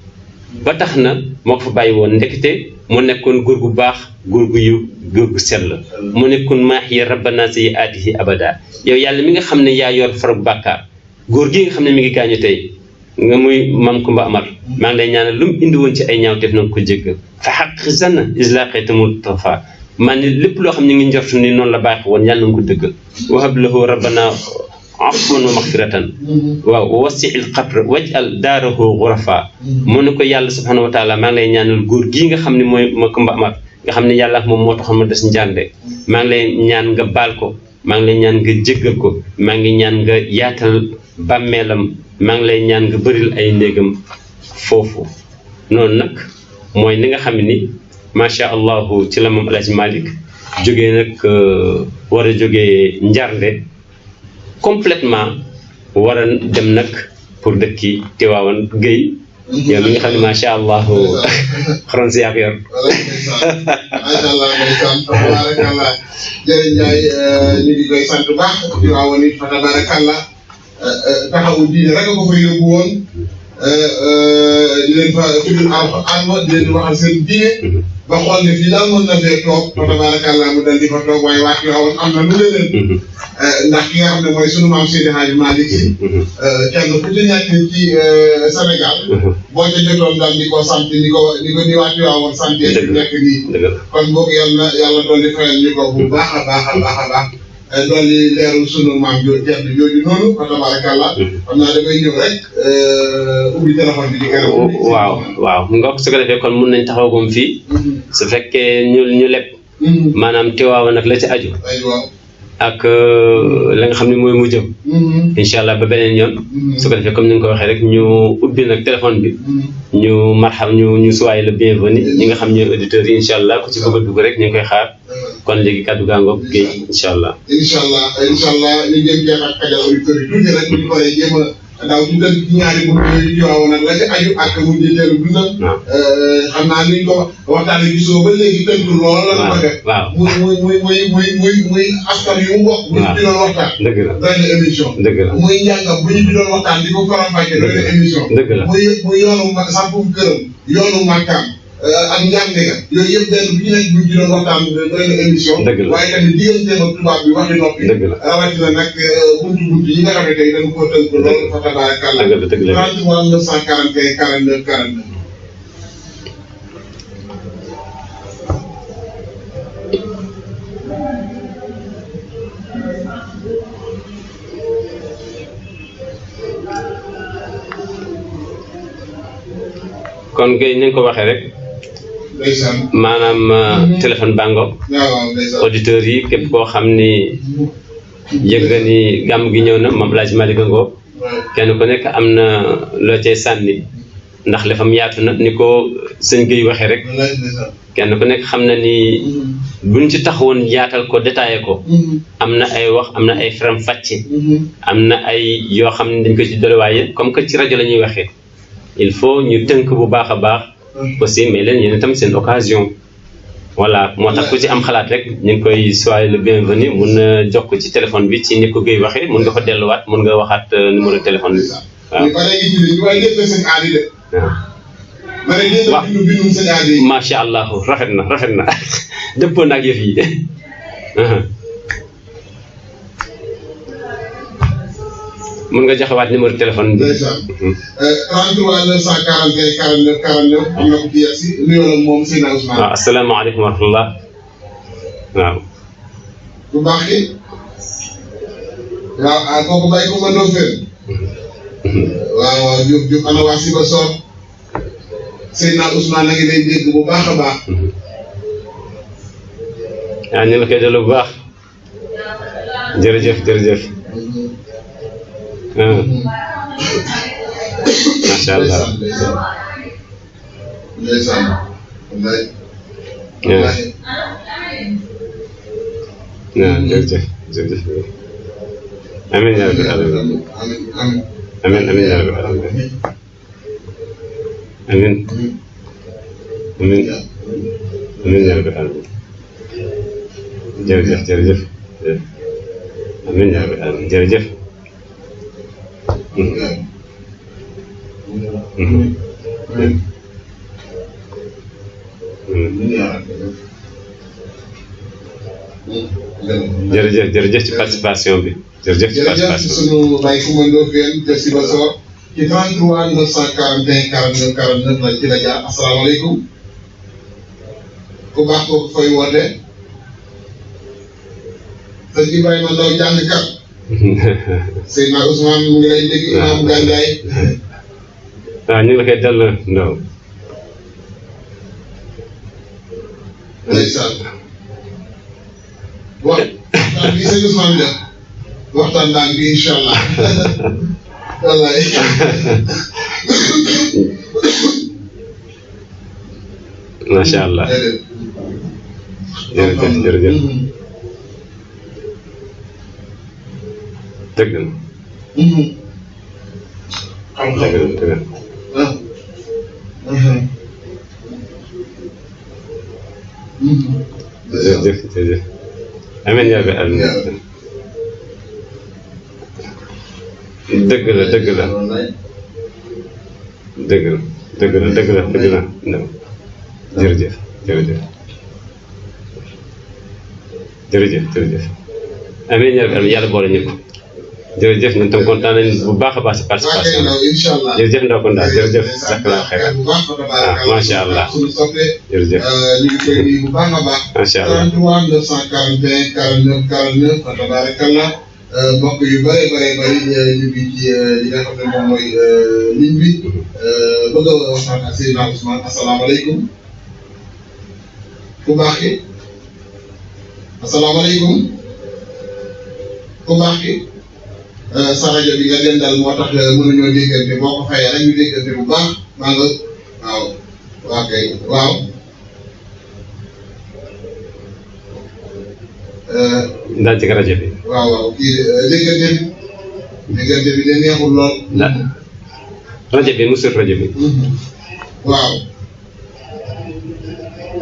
Speaker 3: ba tax na moo ko fa bàyyi woon ndekete mu nekkoon góor gu baax góor gu yiw góor gu sell mu nekkoon maaxiya rabbana sayyi'aatihi abada yow yàlla mi nga xam ne yaa yor farag bàkkaar góor gi nga xam ne mi ngi gaañu tey nga muy Mame Coumba Amar maa ngi lay ñaanal lu mu indi woon ci ay ñaawteef na nga ko jéggal fa xaq zanna islaqaytamul tafa man ni lépp loo xam ne ngi njortu ni noonu la baax woon yàlla na nga ko dëggal wahab lahu rabbana afwan wa maxfiratan waaw wasi'il qabr waj'al daarahu ghurafa mu ne ko yàlla subhanahu wa taala maa ngi lay ñaanal góor gii nga xam ne mooy Mame Coumba Amar nga xam ne yàlla ak moom moo taxoon ma des Njaarnde maa ngi lay ñaan nga baal ko maa ngi lay ñaan nga jéggal ko maa ngi ñaan nga yaatal bàmmeelam maa ngi lay ñaan nga bëril ay néegam foofu noonu nag mooy ni nga xam ni macha allahu ci la moom El Hadj Malick jógee nag war a jógee Njaarnde complètement war a dem nag pour dëkki Tiwaawan Guèye yow mi nga xam ne macha allah xoron si yaa ko yor.
Speaker 2: macha allah ndeysaan tabarakallah jërëjëf Ndiaye ñu ngi koy sant bu baax Tiwaawan it fa tabarakallah taxawu diine rek ko fa yóbbu woon di leen fa tuddul alxuraan di leen waxal seen diine ba xool ne fii daal mën na fee toog fa tabarakallah mu dal di fa toog waaye waa Tiwaawan am na lu leen ndax ki nga xam ne mooy sunu maam Seydi Hadji Malick Sy kenn ku ci nekk ci Sénégal boo ca jotoon daal di ko sant ni waa Tiwaawan sant fi nekk nii kon boog yàlla dolli fayal ñu ko bu baax a baax a baax a baax dolli leerul sunu maam jooju noonu fa tabarakallah xam naa damay ñëw rek ubbi téléphone bi di kanam.
Speaker 3: waaw nga su ko defee kon mun nañ taxawagum fii su fekkee ñu leb maanaam Tiwaawan nag la ci aju ak la nga xam ne mooy mu jëm incha allah ba beneen yoon su ko defee comme ni nga ko waxee rek ñu ubbi nag téléphone bi ñu marxam ñu soyez le bienvenu ñi nga xam ñooy auditeurs yi incha allah ku ci bëgg a dugg rek ñu ngi koy xaar kon léegi kàddu gaa ngoog Guèye incha allah.
Speaker 2: incha allah ñu jéem jeex ak kàddu auditeurs yi tuuti rek bu ñu paree jéem a daaw ci dëkk ci ñaari bu ñu Tiwaawan nag la ci aju ak mu jëndeelu dundam. xam naa ni ñu ko waxtaanee gisoo ba léegi tënk lool la ko def.
Speaker 3: waaw
Speaker 2: muy askan yu mu bokk. bu ñu ci doon waxtaan.
Speaker 3: dëgg la
Speaker 2: doy na émission.
Speaker 3: dëgg la
Speaker 2: muy njàngam bu ñu ci doon waxtaan di ko faram-fàccee doy na émission.
Speaker 3: dëgg la
Speaker 2: muy yoonu sampum këram yoonu màkkaam ak njàng nga yooyu yëpp benn bu ñu nekk bu ñu ci doon waxtaan doy na émission.
Speaker 3: dëgg la
Speaker 2: waaye tamit digganteem ak tubaab bi waxi noppi.
Speaker 3: dëgg la
Speaker 2: rawatina nag buntu yi nga xam ne tey dañu koo tënk lool fa tabarakallah.
Speaker 3: dëgg la
Speaker 2: 33 941 49 49.
Speaker 3: kon Guèye ni nga ko waxee rek. maanaam téléphone bango auditeurs yi képp koo xam ni yëg nga ni gàmm gi ñëw na moom El Hadj Malick Ngom kenn ku nekk am na loo cay sànni ndax lefam yaatu na ni ko sëñ Guèye waxee rek kenn ku nekk xam na ni buñ ci taxawoon yaatal ko détaillé ko am na ay wax am na ay faram fàcce am na ay yoo xam ne dañ ko ci doole waaye comme que ci rajo la ñuy waxee il faut ñu tënk bu baax a baax aussi mais leen yéen itam seen occasion voilà moo tax ku ci am xalaat rek ñu ngi koy soyez le bienvenu mun na jox ko ci téléphone bi ci ni ko Guèye waxee mun nga ko delluwaat mun nga waxaat numéro téléphone bi waaw macha allah rafet na dëppoo na ak yëf yi mun nga joxewaat numéro téléphone bi.
Speaker 2: 33 941 49 49 am na ko ci yegsi nuyoo la moom Seydina Ousmane.
Speaker 3: waaw asalaamaaleykum wa rahmatulah waaw.
Speaker 2: bu baax ki waaw kooku bàyyi ko ma Ndofène. waaw Diop ana waa Sibassor Seydina Ousmane na ngi lay dégg bu baax a baax.
Speaker 3: waaw ñu ngi la koy delloo bu baax jërëjëf. macha allah.
Speaker 2: ndeysaan
Speaker 3: jërëjëf. amiin yaa rabbi amiin yaa rabbi amiin. amiin yaa rabbi amiin jërëjëf jërëjëf amiin yaa rabbi amiin jërëjëf jërëjëf jërëjëf ci participation bi jërëjëf ci participation
Speaker 2: sunu Baye Coumba Ndoffène de Sibassor ci 33 941 49 49 la ci la jaar asalaamaaleykum ku baax kooku fay woote sëñ Ibrahima Ndaw jàngkat Seydina Ousmane mu ngi lay dégg Imam Gandiaye
Speaker 3: waaw ñu ngi la koy delloo Ndaw
Speaker 2: ndeysaan waxtaan bi sëñ Ousmane def waxtaan daan bi incha allah wallaay
Speaker 3: macha allah jërëjëf jërëjëf dëgg la dëgg la dëgg la jërëjëf jërëjëf amiin yaa rabbi amiin dëgg la dëgg la dëgg la dëgg la dëgg la dëgg la jërëjëf jërëjëf jërëjëf jërëjëf amiin yaa rabbi amiin yàlla boole ñu ko jërëjëf ñun tam kontaan nañu bu baax a baax si participation jërëjëf Ndaw Kounda jërëjëf Jazakallah xayran macha allah jërëjëf
Speaker 2: ñu ngi koy nuyu bu baax a baax.
Speaker 3: macha allah
Speaker 2: 33 941 49 49 fa tabarakallah mbokk yu bëree bëri ñu ngi ci li nga xam ne moom mooy ligne bi bëgg a waxtaan ak Seydina Ousmane asalaamaaleykum ku baax ki asalaamaaleykum ku baax ki sa rajo bi nga dendal moo tax mënuñoo déggante boo ko fayee rek ñu déggante bu baax maa nga waaw waa kay waaw
Speaker 3: daal ci rajo bi
Speaker 2: waaw waaw kii déggante bi de neexul lool
Speaker 3: rajo bi musul rajo bi
Speaker 2: waaw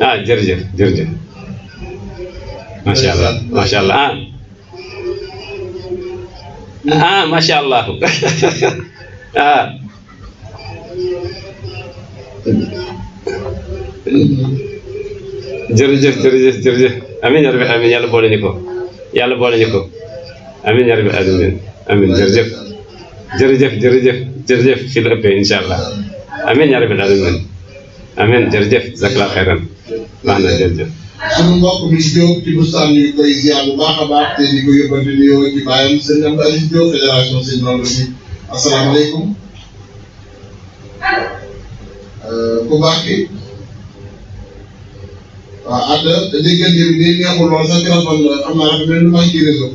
Speaker 3: ah jërëjëf jërëjëf macha allah macha allah macha allah jërëjëf jërëjëf jërëjëf amiin yaa rabbi amiin yàlla boole ñu ko yàlla boole ñu ko amiin yaa rabbi amiin amiin jërëjëf jërëjëf jërëjëf jërëjëf fii la ëppee incha allah amiin yaa rabbi amiin amiin jërëjëf Jazakallah xayran baax na jërëjëf.
Speaker 2: sunu mbokk mi Diop ci bustaan ñu ngi koy ziar bu baax a baax te di ko yóbbante nuyoo ci bàyyam sëñ Amady Aliou Diop fédération sëñ Maodo bi asalaamaaleykum ku baax ki waaw àdd déggante bi day neexul lool sa téléphone xam naa dafa mel ni maa ngi ciy réseau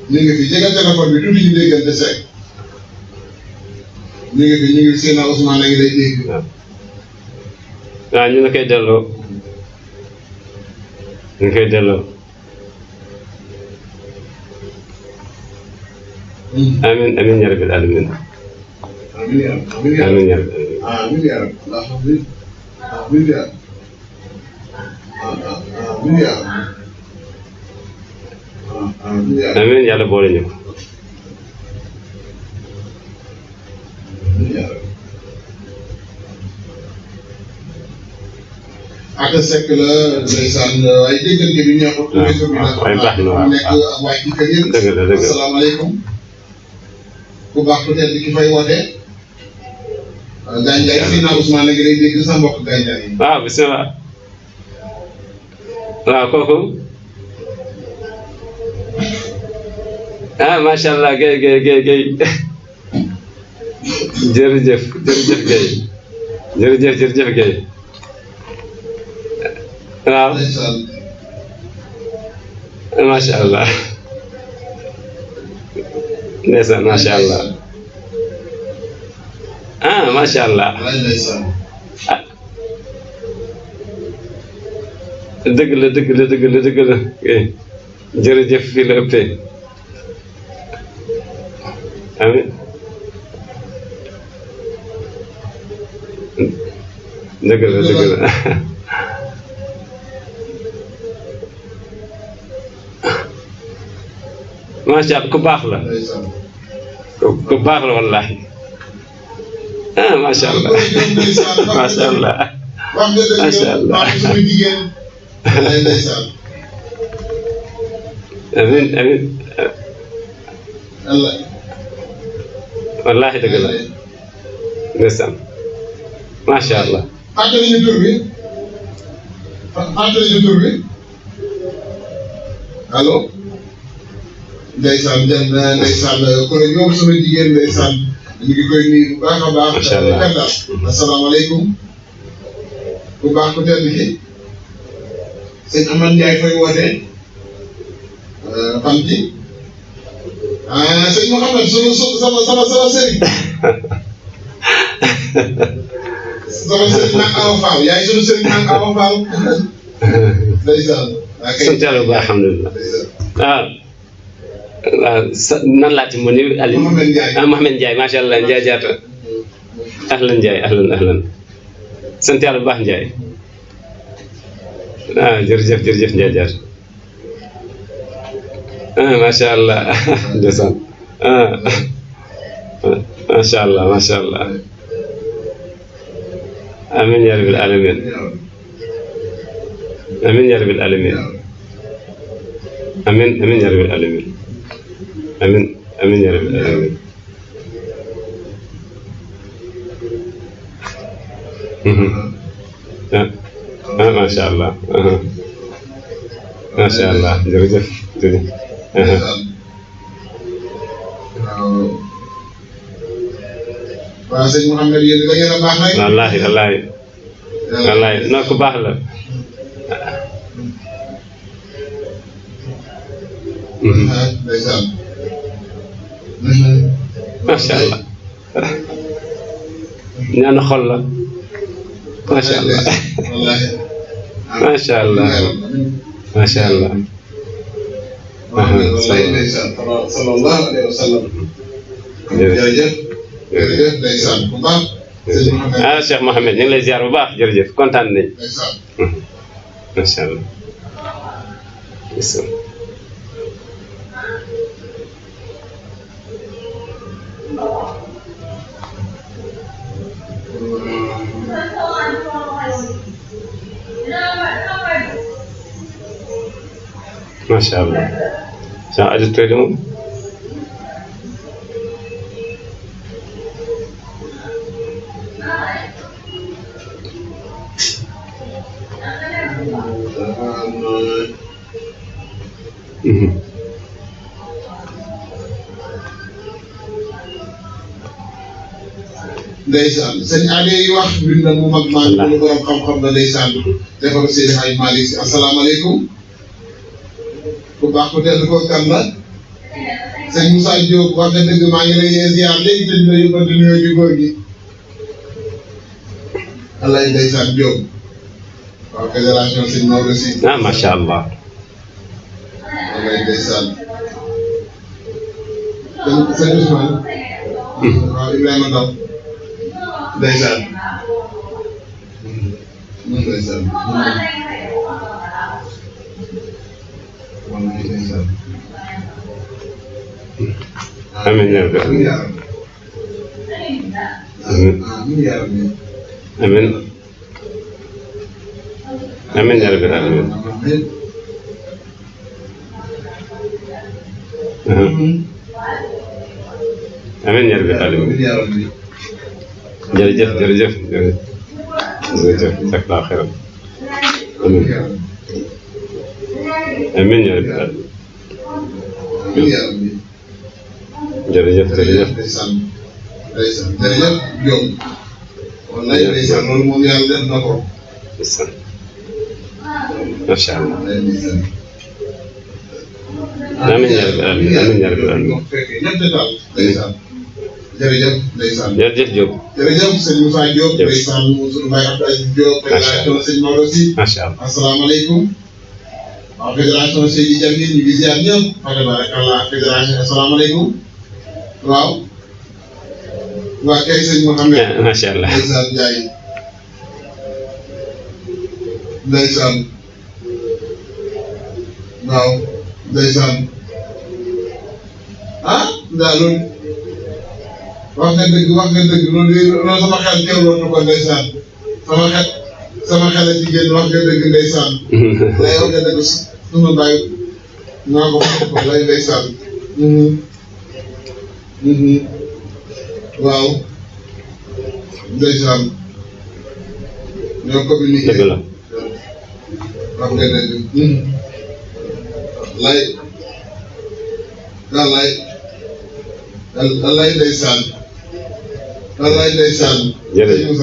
Speaker 2: ñu ngi fi jege téléphone bi tuuti ñu déggante seeg ñu ngi fi ñu ngi Seydina Ousmane la ngi lay dégg.
Speaker 3: waaw ñu ngi koy delloo ñu ngi koy delloo amiin amiin yaa rabbil aalamiin
Speaker 2: amiin yaa rabbi
Speaker 3: amiin yaa rabbi
Speaker 2: amiin yaa rabbi amiin yaa rabbi
Speaker 3: amiin yàlla boole ñu ko
Speaker 2: ak sekk la ndeysaan waaye déggante bi neexut.
Speaker 3: waaye baax na waaw
Speaker 2: nekk ak waa ci kër yëpp.
Speaker 3: dëgg la dëgg la
Speaker 2: asalaamaaleykum. ku baax peut-être ki fay woote. Gandiaye Seydina Ousmane la ngi lay dégg sa mbokk Gandiaye.
Speaker 3: waaw bisimilah. waaw kooku. macha allah Guèye Guèye jërëjëf jërëjëf Guèye jërëjëf jërëjëf Guèye. waaw macha allah ndeysaan macha allah macha allah dëgg la dëgg la dëgg la dëgg la jërëjëf fii la ëppee amiin dëgg la dëgg la macha allah ku baax la
Speaker 2: ndeysaan
Speaker 3: ku baax la wallaahi ah macha allah macha allah
Speaker 2: wax nga dëgg
Speaker 3: macha allah
Speaker 2: wax suñu jigéen ndeysaan
Speaker 3: amiin amiin
Speaker 2: Allah
Speaker 3: wallaahi dëgg la ndeysaan macha allah.
Speaker 2: fàttali ñu tur bi fàttali ñu tur bi allo ndeysaan dem na ndeysaan kon ñoom sama jigéen ndeysaan ñu ngi koy nuyu bu baax a baax.
Speaker 3: macha allah
Speaker 2: asalaamaaleykum bu baax ku tedd ki sëñ Amane Ndiaye fay woote fan ci sëñ Mouhamed sama sëriñ sama sëriñ naan Awa Fall yaay sunu sëriñ naan Awa Fall ndeysaan.
Speaker 3: sant yàlla bu baax alhamdulilah waaw nan laa ci mën a Aliou
Speaker 2: Mouhamed Ndiaye
Speaker 3: Mouhamed Ndiaye macha allah Ndiaye jaata ahlan Ndiaye ahlan sant yàlla bu baax Ndiaye jërëjëf Ndiaye jaata macha allah ndeysaan macha allah amiin yaa rabbil aalamiin amiin yaa rabbil aalamiin amiin yaa rabbil aalamiin amiin yaa rabbil aalamiin macha allah macha allah jërëjëf
Speaker 2: waaw sëñ Mouhamed yéen da ngeen a baax rek.
Speaker 3: wallaahi noo ko baax la.
Speaker 2: ndeysaan.
Speaker 3: macha allah. ñaan xol la. macha allah. macha allah. macha allah.
Speaker 2: sallallahu alayhi wa sallam. jërëjëf. jërëjëf ndeysaan bu baax.
Speaker 3: Cheikh Mouhamed ñu ngi lay ziar bu baax jërëjëf kontaan nañ.
Speaker 2: ndeysaan.
Speaker 3: macha allah. macha allah. Cheikh Adil Touré moom.
Speaker 2: ndeysaan sëñ Ade yi wax bind mu mag maa ngi ko borom xam-xam na ndeysaan defal Seydi Hadji Malick Sy asalaamaaleykum ku baax ku tedd ko kan la sëñ Moussa Diop wax nga dëgg maa ngi lay ziar léegi te dina yóbbante nuyoo ji góor gi alay ndeysaan Diop waaw fédération sëñ Maodo Sy
Speaker 3: macha allah.
Speaker 2: alay ndeysaan sëñ Ousmane waaw Ibrahima Ndaw ndeysaan ndeysaan
Speaker 3: amiin yaa rabbi amiin amiin amiin yaa rabbi amiin amiin yaa rabbi amiin jërëjëf jazakallahu xayran amiin amiin yaa rabbi amiin jërëjëf
Speaker 2: jërëjëf Diop wallaay ndeysaan loolu moom yàlla def na ko
Speaker 3: macha allah amiin yaa rabbi amiin yaa rabbi amiin
Speaker 2: jërëjëf ndeysaan
Speaker 3: jërëjëf Diop
Speaker 2: jërëjëf sëñ Moussa Diop ndeysaan suñu Baye Abdou Aziz Diop fédération sëñ Maodo Sy
Speaker 3: macha allah
Speaker 2: asalaamaaleykum waaw fédération Seydi Jamil ñu ngi ziar ñëpp fa tabarakallah fédération asalaamaaleykum waaw waa kay sëñ Mouhamed
Speaker 3: macha allah
Speaker 2: ndeysaan Ndiaye ndeysaan waaw ndeysaan ah ndaa loolu wax nga dëgg loolu sama xel teewloon na ko ndeysaan sama xel a jigéen wax nga dëgg ndeysaan lay wax nga dëgg suma bàyyi naa ko wax lay ndeysaan waaw ndeysaan ñoo communiqué
Speaker 3: dëgg la
Speaker 2: wax nga dëgg lay ndeysaan
Speaker 3: jërëjëf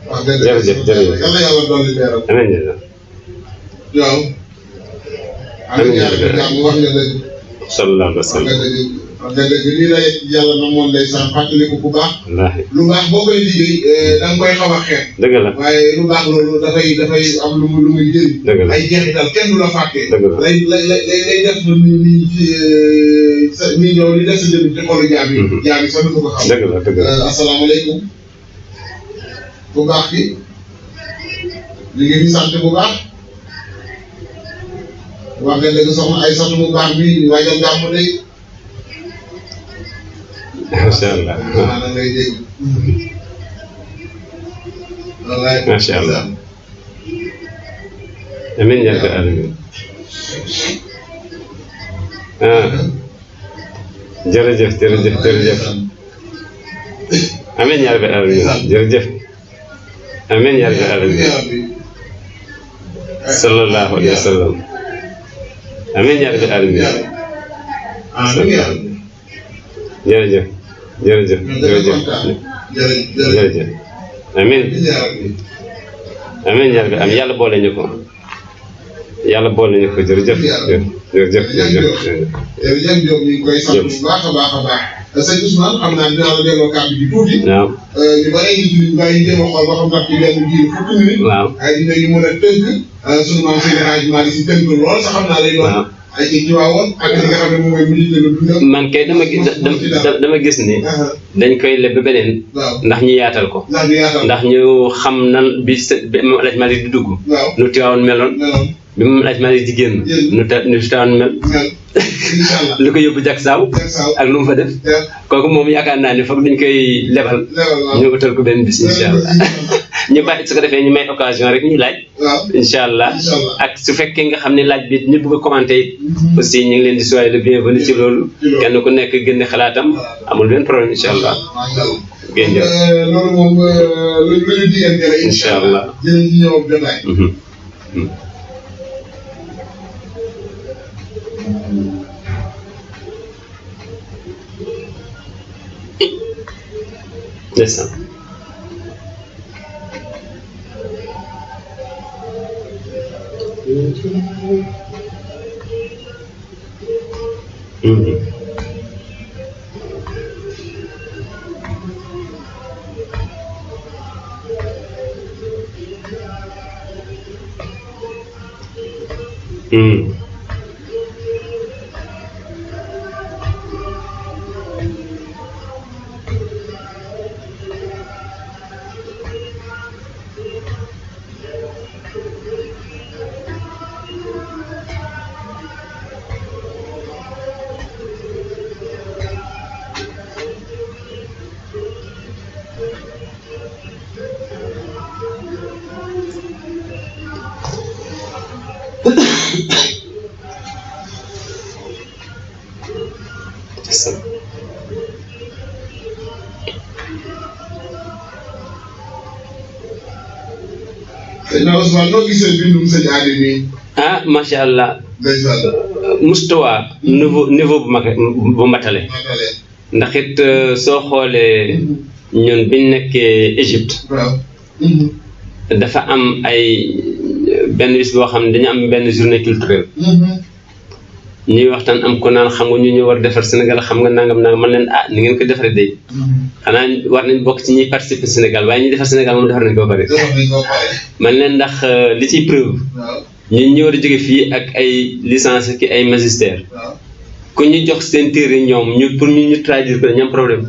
Speaker 2: wax nga dëgg yàlla yàlla dolli leeral
Speaker 3: amiin
Speaker 2: waaw amiin wax nga dëgg
Speaker 3: sallallahu alayhi wa sallam
Speaker 2: wax nga dëgg lii la yàlla na moom ndeysaan fàttaliku bu baax
Speaker 3: wallaahi
Speaker 2: lu baax boo koy liggéey da nga koy xaw a xeeb
Speaker 3: dëgg la
Speaker 2: waaye lu baax loolu dafay am lu muy jëriñ
Speaker 3: dëgg la
Speaker 2: ay jeexital kenn du la fàttee
Speaker 3: dëgg la
Speaker 2: lay def ni ñëw li des sa jëm ci xolu jaam yi sax du ko xam
Speaker 3: dëgg la dëgg la
Speaker 2: asalaamaaleykum bu baax bi ñu ngi sant bu baax wax nga dëgg soxna ay sant bu baax bi waajal gàmmu day
Speaker 3: macha allah
Speaker 2: maanaam ngay dégg wallaay
Speaker 3: macha allah amiin yaa rabbal aalamiin jërëjëf amiin yaa rabbal aalamiin jërëjëf amiin yaa rabbal aalamiin sallallahu alayhi wa sallam amiin yaa rabbal aalamiin jërëjëf amiin amiin yaa rabbi am yàlla boole ñu ko jërëjëf
Speaker 2: jërëjëf Diop ñu ngi koy sant bu baax a baax sëñ Ousmane xam naa dinaa la delloo kàddu gi tuuti
Speaker 3: waaw
Speaker 2: ñu bari ñu bàyyi jéem a xool ba xam ndax ci benn biir fukki minute
Speaker 3: waaw
Speaker 2: ay dinañu mën a tënk sunu maam Seydi Hadji Malick Sy tënk lool sax xam naa lay doon ay ci jiwaawoon ak li nga xam ne moom mooy mujj lu dundam
Speaker 3: man kay dama gis ni dañ koy leb ba beneen ndax ñu yaatal ko ndax ñu xam nan bi moom El Hadj Malick di dugg nu Tiwaawoon meloon bi moom El Hadj Malick di génn nu Tiwaawoon mel lu ko yóbbu jak saaw ak lu mu fa def kooku moom yaakaar naa ne foog dañ koy lebal ñu utal ko benn bis incha allah ñu bàyyi su ko defee ñu may occasion rek ñu laaj incha allah ak su fekkee nga xam ne laaj bi ñu bëgg a commenter it aussi ñu ngi leen di soyez le bienvenu ci loolu kenn ku nekk génne xalaatam amul benn problème incha allah ngeen jëf
Speaker 2: loolu moom lu ñu diggante la
Speaker 3: incha allah
Speaker 2: dinañ ci ñëw jotaay
Speaker 3: ndeysaan
Speaker 2: Seydina Ousmane noo gisee bindum sëñ Adi nii.
Speaker 3: ah macha allah.
Speaker 2: ndeysaan.
Speaker 3: mustawa niveau bu matale. ndax it soo xoolee ñun biñ nekkee Égypte.
Speaker 2: waaw.
Speaker 3: dafa am ay benn bis boo xam ne dañu am benn journée culturelle. ñuy waxtaan am ko naan xam nga ñu war defar Sénégal xam nga nangam man leen ni ngeen ko defaree day xanaa war nañ bokk ci ñuy participer Sénégal waaye ñuy defar Sénégal moom defar nañ ko ba pare. man leen ndax li ciy preuve. ñun ñu war a jóge fii ak ay licence ki ay magistère. ku ñu jox seen téere ñoom pour ñu traduire ko dañu am problème.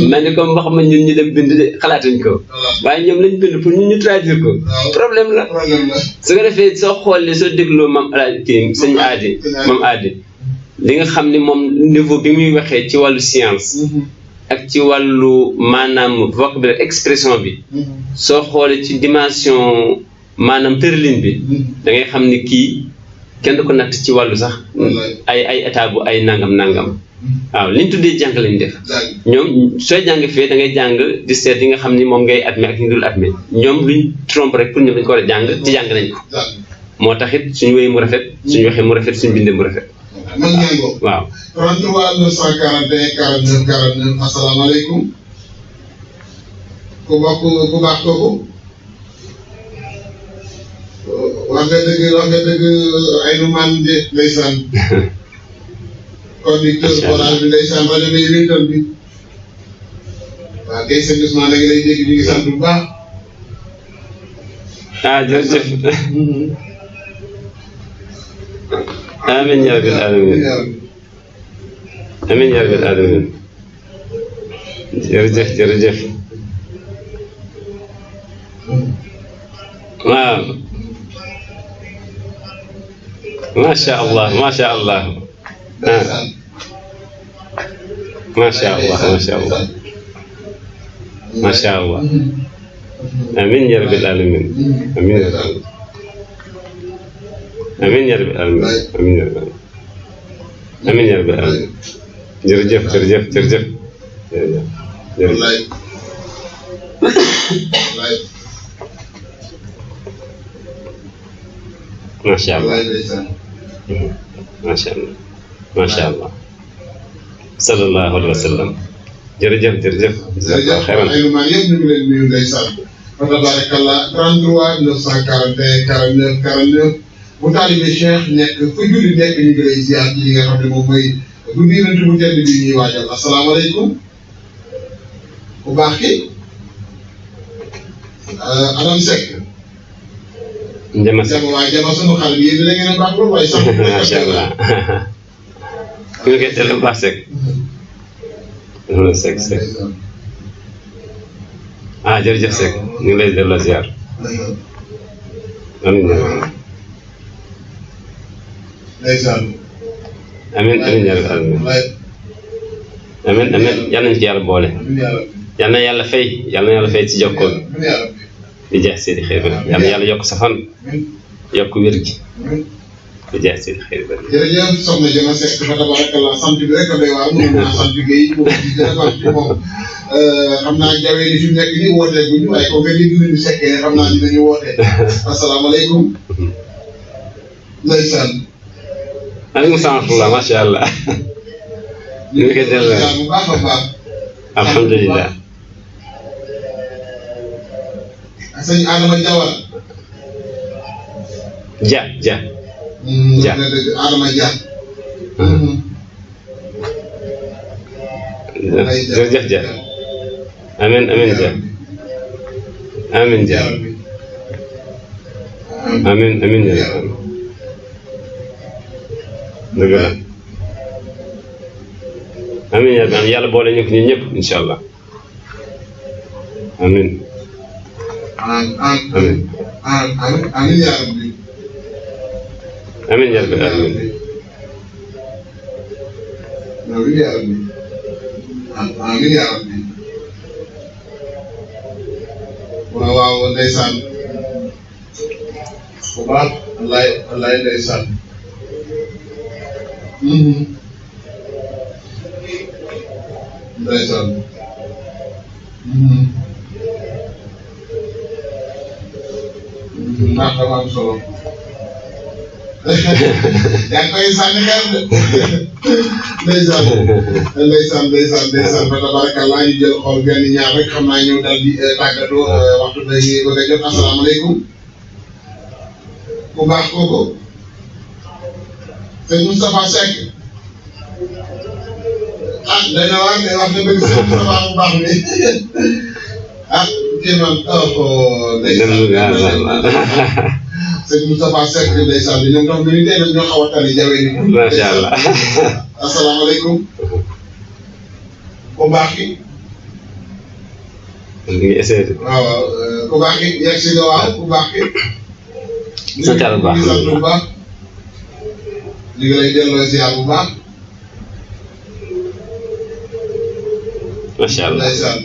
Speaker 3: man ni comme wax ma ñun ñu dem bind de xalaatuñ ko. waaye ñoom lañ bind pour ñu traduire ko. problème la. su ko defee soo xoolee soo dégloo mam kii sëñ Adi mam Adi li nga xam ni moom niveau bi muy waxee ci wàllu science ak ci wàllu maanaam vocabulaire expression bi soo xoolee ci dimension maanaam tërlin bi da ngay xam ni kii kenn du ko natt ci wàllu sax ay état bu ay nangam waaw li ñu tuddee jàng lañ def ñoom sooy jàng fee da ngay jàng di seet yi nga xam ni moom ngay admis ak ñu dul admis ñoom luñ trompe rek pour ñoom dañ ko war a jàng ci jàng nañ ko moo tax it suñu wéy mu rafet suñu waxee mu rafet suñu bindee mu rafet waaw
Speaker 2: 33 941 49 49 asalaamaaleykum ku baax kooku wax nga dëgg ay nu man de ndeysaan conducteur orange bi ndeysaan rajo bi wéetal bi waaw kay sëñ Ousmane da nga lay dégg ñu ngi sant bu baax
Speaker 3: jërëjëf amiin yaa rabbil aalamiin amiin yaa rabbil aalamiin jërëjëf waaw macha allah macha allah macha allah macha allah amiin yaa rabbil aalamiin amiin yaa rabbil amiin yaa rabbil aalamiin amiin yaa rabbil aalamiin amiin yaa rabbil aalamiin jërëjëf macha allah macha allah sallallahu alayhi wa sallam jërëjëf xayran
Speaker 2: ay numaan yëpp ñu ngi leen nuyu ndeysaan fa tabarakallah 33 941 49 49 bu taalibe Cheikh nekk fu julli nekk ñu ngi lay ziar ci li nga xam ne moom mooy guddi Yonent bu tedd bi ñuy waajal asalaamaaleykum bu baax ki Adam Seck
Speaker 3: Njama Seck
Speaker 2: waaye Njama sunu xale bi yéen da ngeen a baax lool waaye sax
Speaker 3: macha allah ku ñu koy teel baax Seck Seck jërëjëf Seck ñu ngi lay delloo ziar amiin amiin yal nañu ci yàlla boole yal na yàlla fay ci jokkoon di jeex Seydi Xeyri Bari yal na yàlla yokk sa fan yokk wér gi di jeex Seydi Xeyri Bari
Speaker 2: jërëjëf soxna Jama Seck fa tabarakallah sant bi rek a doy waar moom naa sant Guèye moom ci gën a baax ci moom xam naa jawee ni fi mu nekk nii wootee guñu waaye ko nga dégg nañu sekkee xam naa dinañu wootee asalaamaaleykum ndeysaan
Speaker 3: aleykum salaam wa macha allah ñu ngi koy delloo
Speaker 2: bu baax a baax
Speaker 3: alhamdulilah
Speaker 2: sëñ Adama Diawara
Speaker 3: ja
Speaker 2: Adama Dia
Speaker 3: jërëjëf ja amiin ja amiin ja amiin ja dëgg la amiin yaa rabbi yàlla boole ñu ko ñun ñëpp incha allah amiin
Speaker 2: amiin yaa rabbi
Speaker 3: amiin yaa rabbi amiin
Speaker 2: amiin yaa rabbi waaw ndeysaan bu baax wallaay ndeysaan ndeysaan ndax dafa am solo yaa ngi koy sànni xel de ndeysaan fa tabarakallah ñu jël xool benn ñaar rek xam naa ñëw daal di tàggatoo waxtu bi ngi bëgg a jot asalaamaaleykum ku baax kooku sëñ Moustapha Seck dana waar ne wax nga bëgg sëñ Moustapha bu baax mi kii man sëñ Moustapha Seck ndeysaan bi ñoom tam bi ñu tey nag ñoo xaw a tali jawee ni
Speaker 3: macha allah
Speaker 2: asalaamaaleykum ku baax ki
Speaker 3: ñu ngi essayé
Speaker 2: waaw ku baax ki yegg si nga waaw ku baax ki
Speaker 3: sant yàlla bu baax
Speaker 2: ñu ngi lay delloo ziar bu baax
Speaker 3: macha allah
Speaker 2: ndeysaan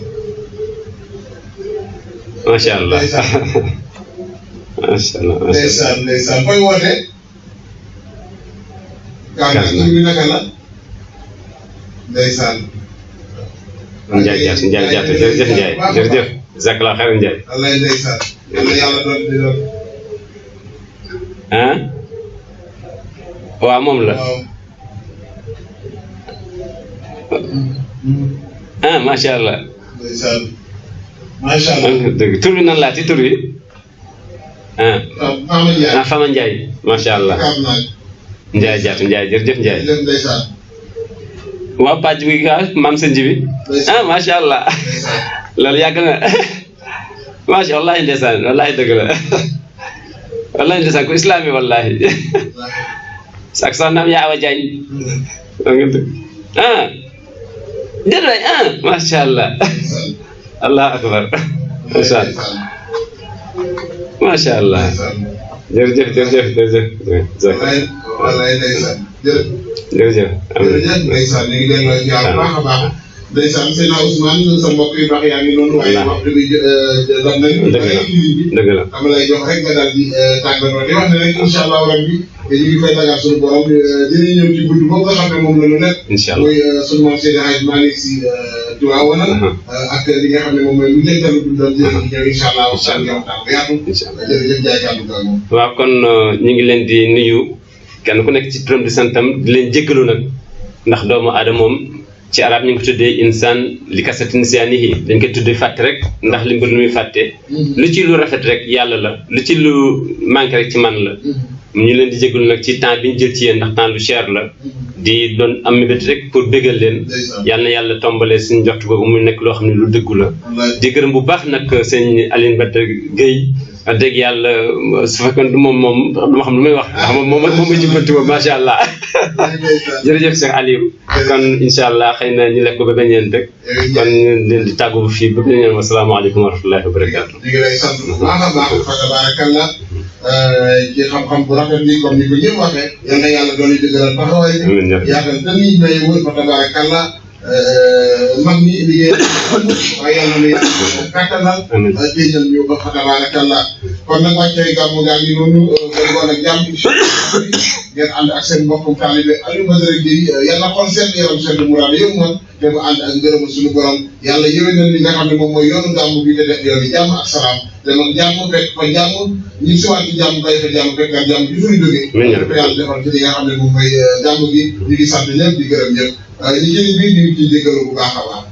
Speaker 3: macha allah macha allah
Speaker 2: ndeysaan fooy woote Kaana tur bi naka la ndeysaan
Speaker 3: Ndiaye Diatta jërëjëf Ndiaye jërëjëf jazakallah xayran Ndiaye
Speaker 2: wallaay ndeysaan yàlla doon di doon
Speaker 3: ah waaw moom la ah macha allah
Speaker 2: ndeysaan macha allah
Speaker 3: dëgg tur bi nan laati tur bi ah Fama Ndiaye macha allah Ndiaye Diatta Ndiaye jërëjëf Ndiaye
Speaker 2: ndeysaan
Speaker 3: waaw pàcc bi maam sëñ bi ah macha allah loolu yàgg na macha allah ndeysaan wallahi dëgg la wallahi ndeysaan ku islam yi wallahi ak soxnaam yaa Awa Diagne ah déet waay ah macha allah allah akbar macha allah macha allah jërëjëf
Speaker 2: wallaay ndeysaan
Speaker 3: jërëjëf
Speaker 2: ndeysaan ñu ngi delloo ci yàlla baax a baax ndeysaan seen Ousmane sa mbokk yu baax yaa ngi noonu waaye waxtu bi dam nañu
Speaker 3: dëgg la
Speaker 2: dama lay jox rek nga daal di tàggatoo di wax ne rek incha allah rabbi ñu ngi fay dagaan suñu borom dinañ ñëw ci bunt boobu nga xam ne moom la ñu nekk
Speaker 3: incha allah
Speaker 2: muy suñu maam Seydi Hadji Malick Sy Tivaouane ak li nga xam ne moom mooy lu njëkkalu dundal jërëjëf ñëw incha allah waxtaan bi waxtaan bu yaatu jërëjëf jaay kàddu ga moom
Speaker 3: waaw kon ñu ngi leen di nuyu kenn ku nekk ci turam di santam di leen jéggalu nag ndax doomu aadama moom ci arab ñu ngi ko tuddee insaan li kasati nisyaanihi dañ koy tuddee fàtte rek ndax li mbir lu muy fàtte lu ci lu rafet rek yàlla la lu ci lu manqué rek ci man la ñu leen di jéggalu nag ci temps bi ñu jël ci yéen ndax temps lu cher la di doon am mébét rek pour bégal leen yal na yàlla tombalee suñu joxtu boobu mu nekk loo xam ne lu dëggu la di gërëm bu baax nag sëñ Aline Badara Gueye wax dëgg yàlla su fekkoon moom dama xam lu may wax ndax moom ma jubbanti ma macha allah jërëjëf Cheikh Aliou kon incha allah xëy na ñu lekk ko ba beneen rek kon ñu leen di tàggu fii ba beneen wasalaamaaleykum wa rahmatullahi wa barakaatu.
Speaker 2: ñu ngi lay sant bu baax a baax fa tabarakallah ci xam-xam bu rafet bi comme ni ko ñëpp waxee yal na yàlla doon dëgëral taxawaay bi yaatal te nii may wër fa tabarakallah mag ñi liggéey waaye yàlla na yàlla kàttanal téeñal ñu ba fa tabarakallah kon nag wàccee gàmmu gaa ngi noonu ngoon ak jàmm ngeen ànd ak seen mbokkum taalibe Aliou Badara Gueye yàlla xool seen yaram seen muraad yëpp man te mu ànd ak ngërëm suñu borom yàlla yéwénal li nga xam ne moom mooy yoonu gàmmu bi te def yoon yi jàmm ak salaam te man jàmm fekk fa jàmm ñu siwaat ci jàmm bay fa jàmm fekk jàmm bi fuy jógee ko yàlla defal ci li nga xam ne moom mooy gàmmu gi ñu ngi sant ñëpp di gërëm ñëpp ñi jëli bi ñu ngi ciy jégalu bu baax a baax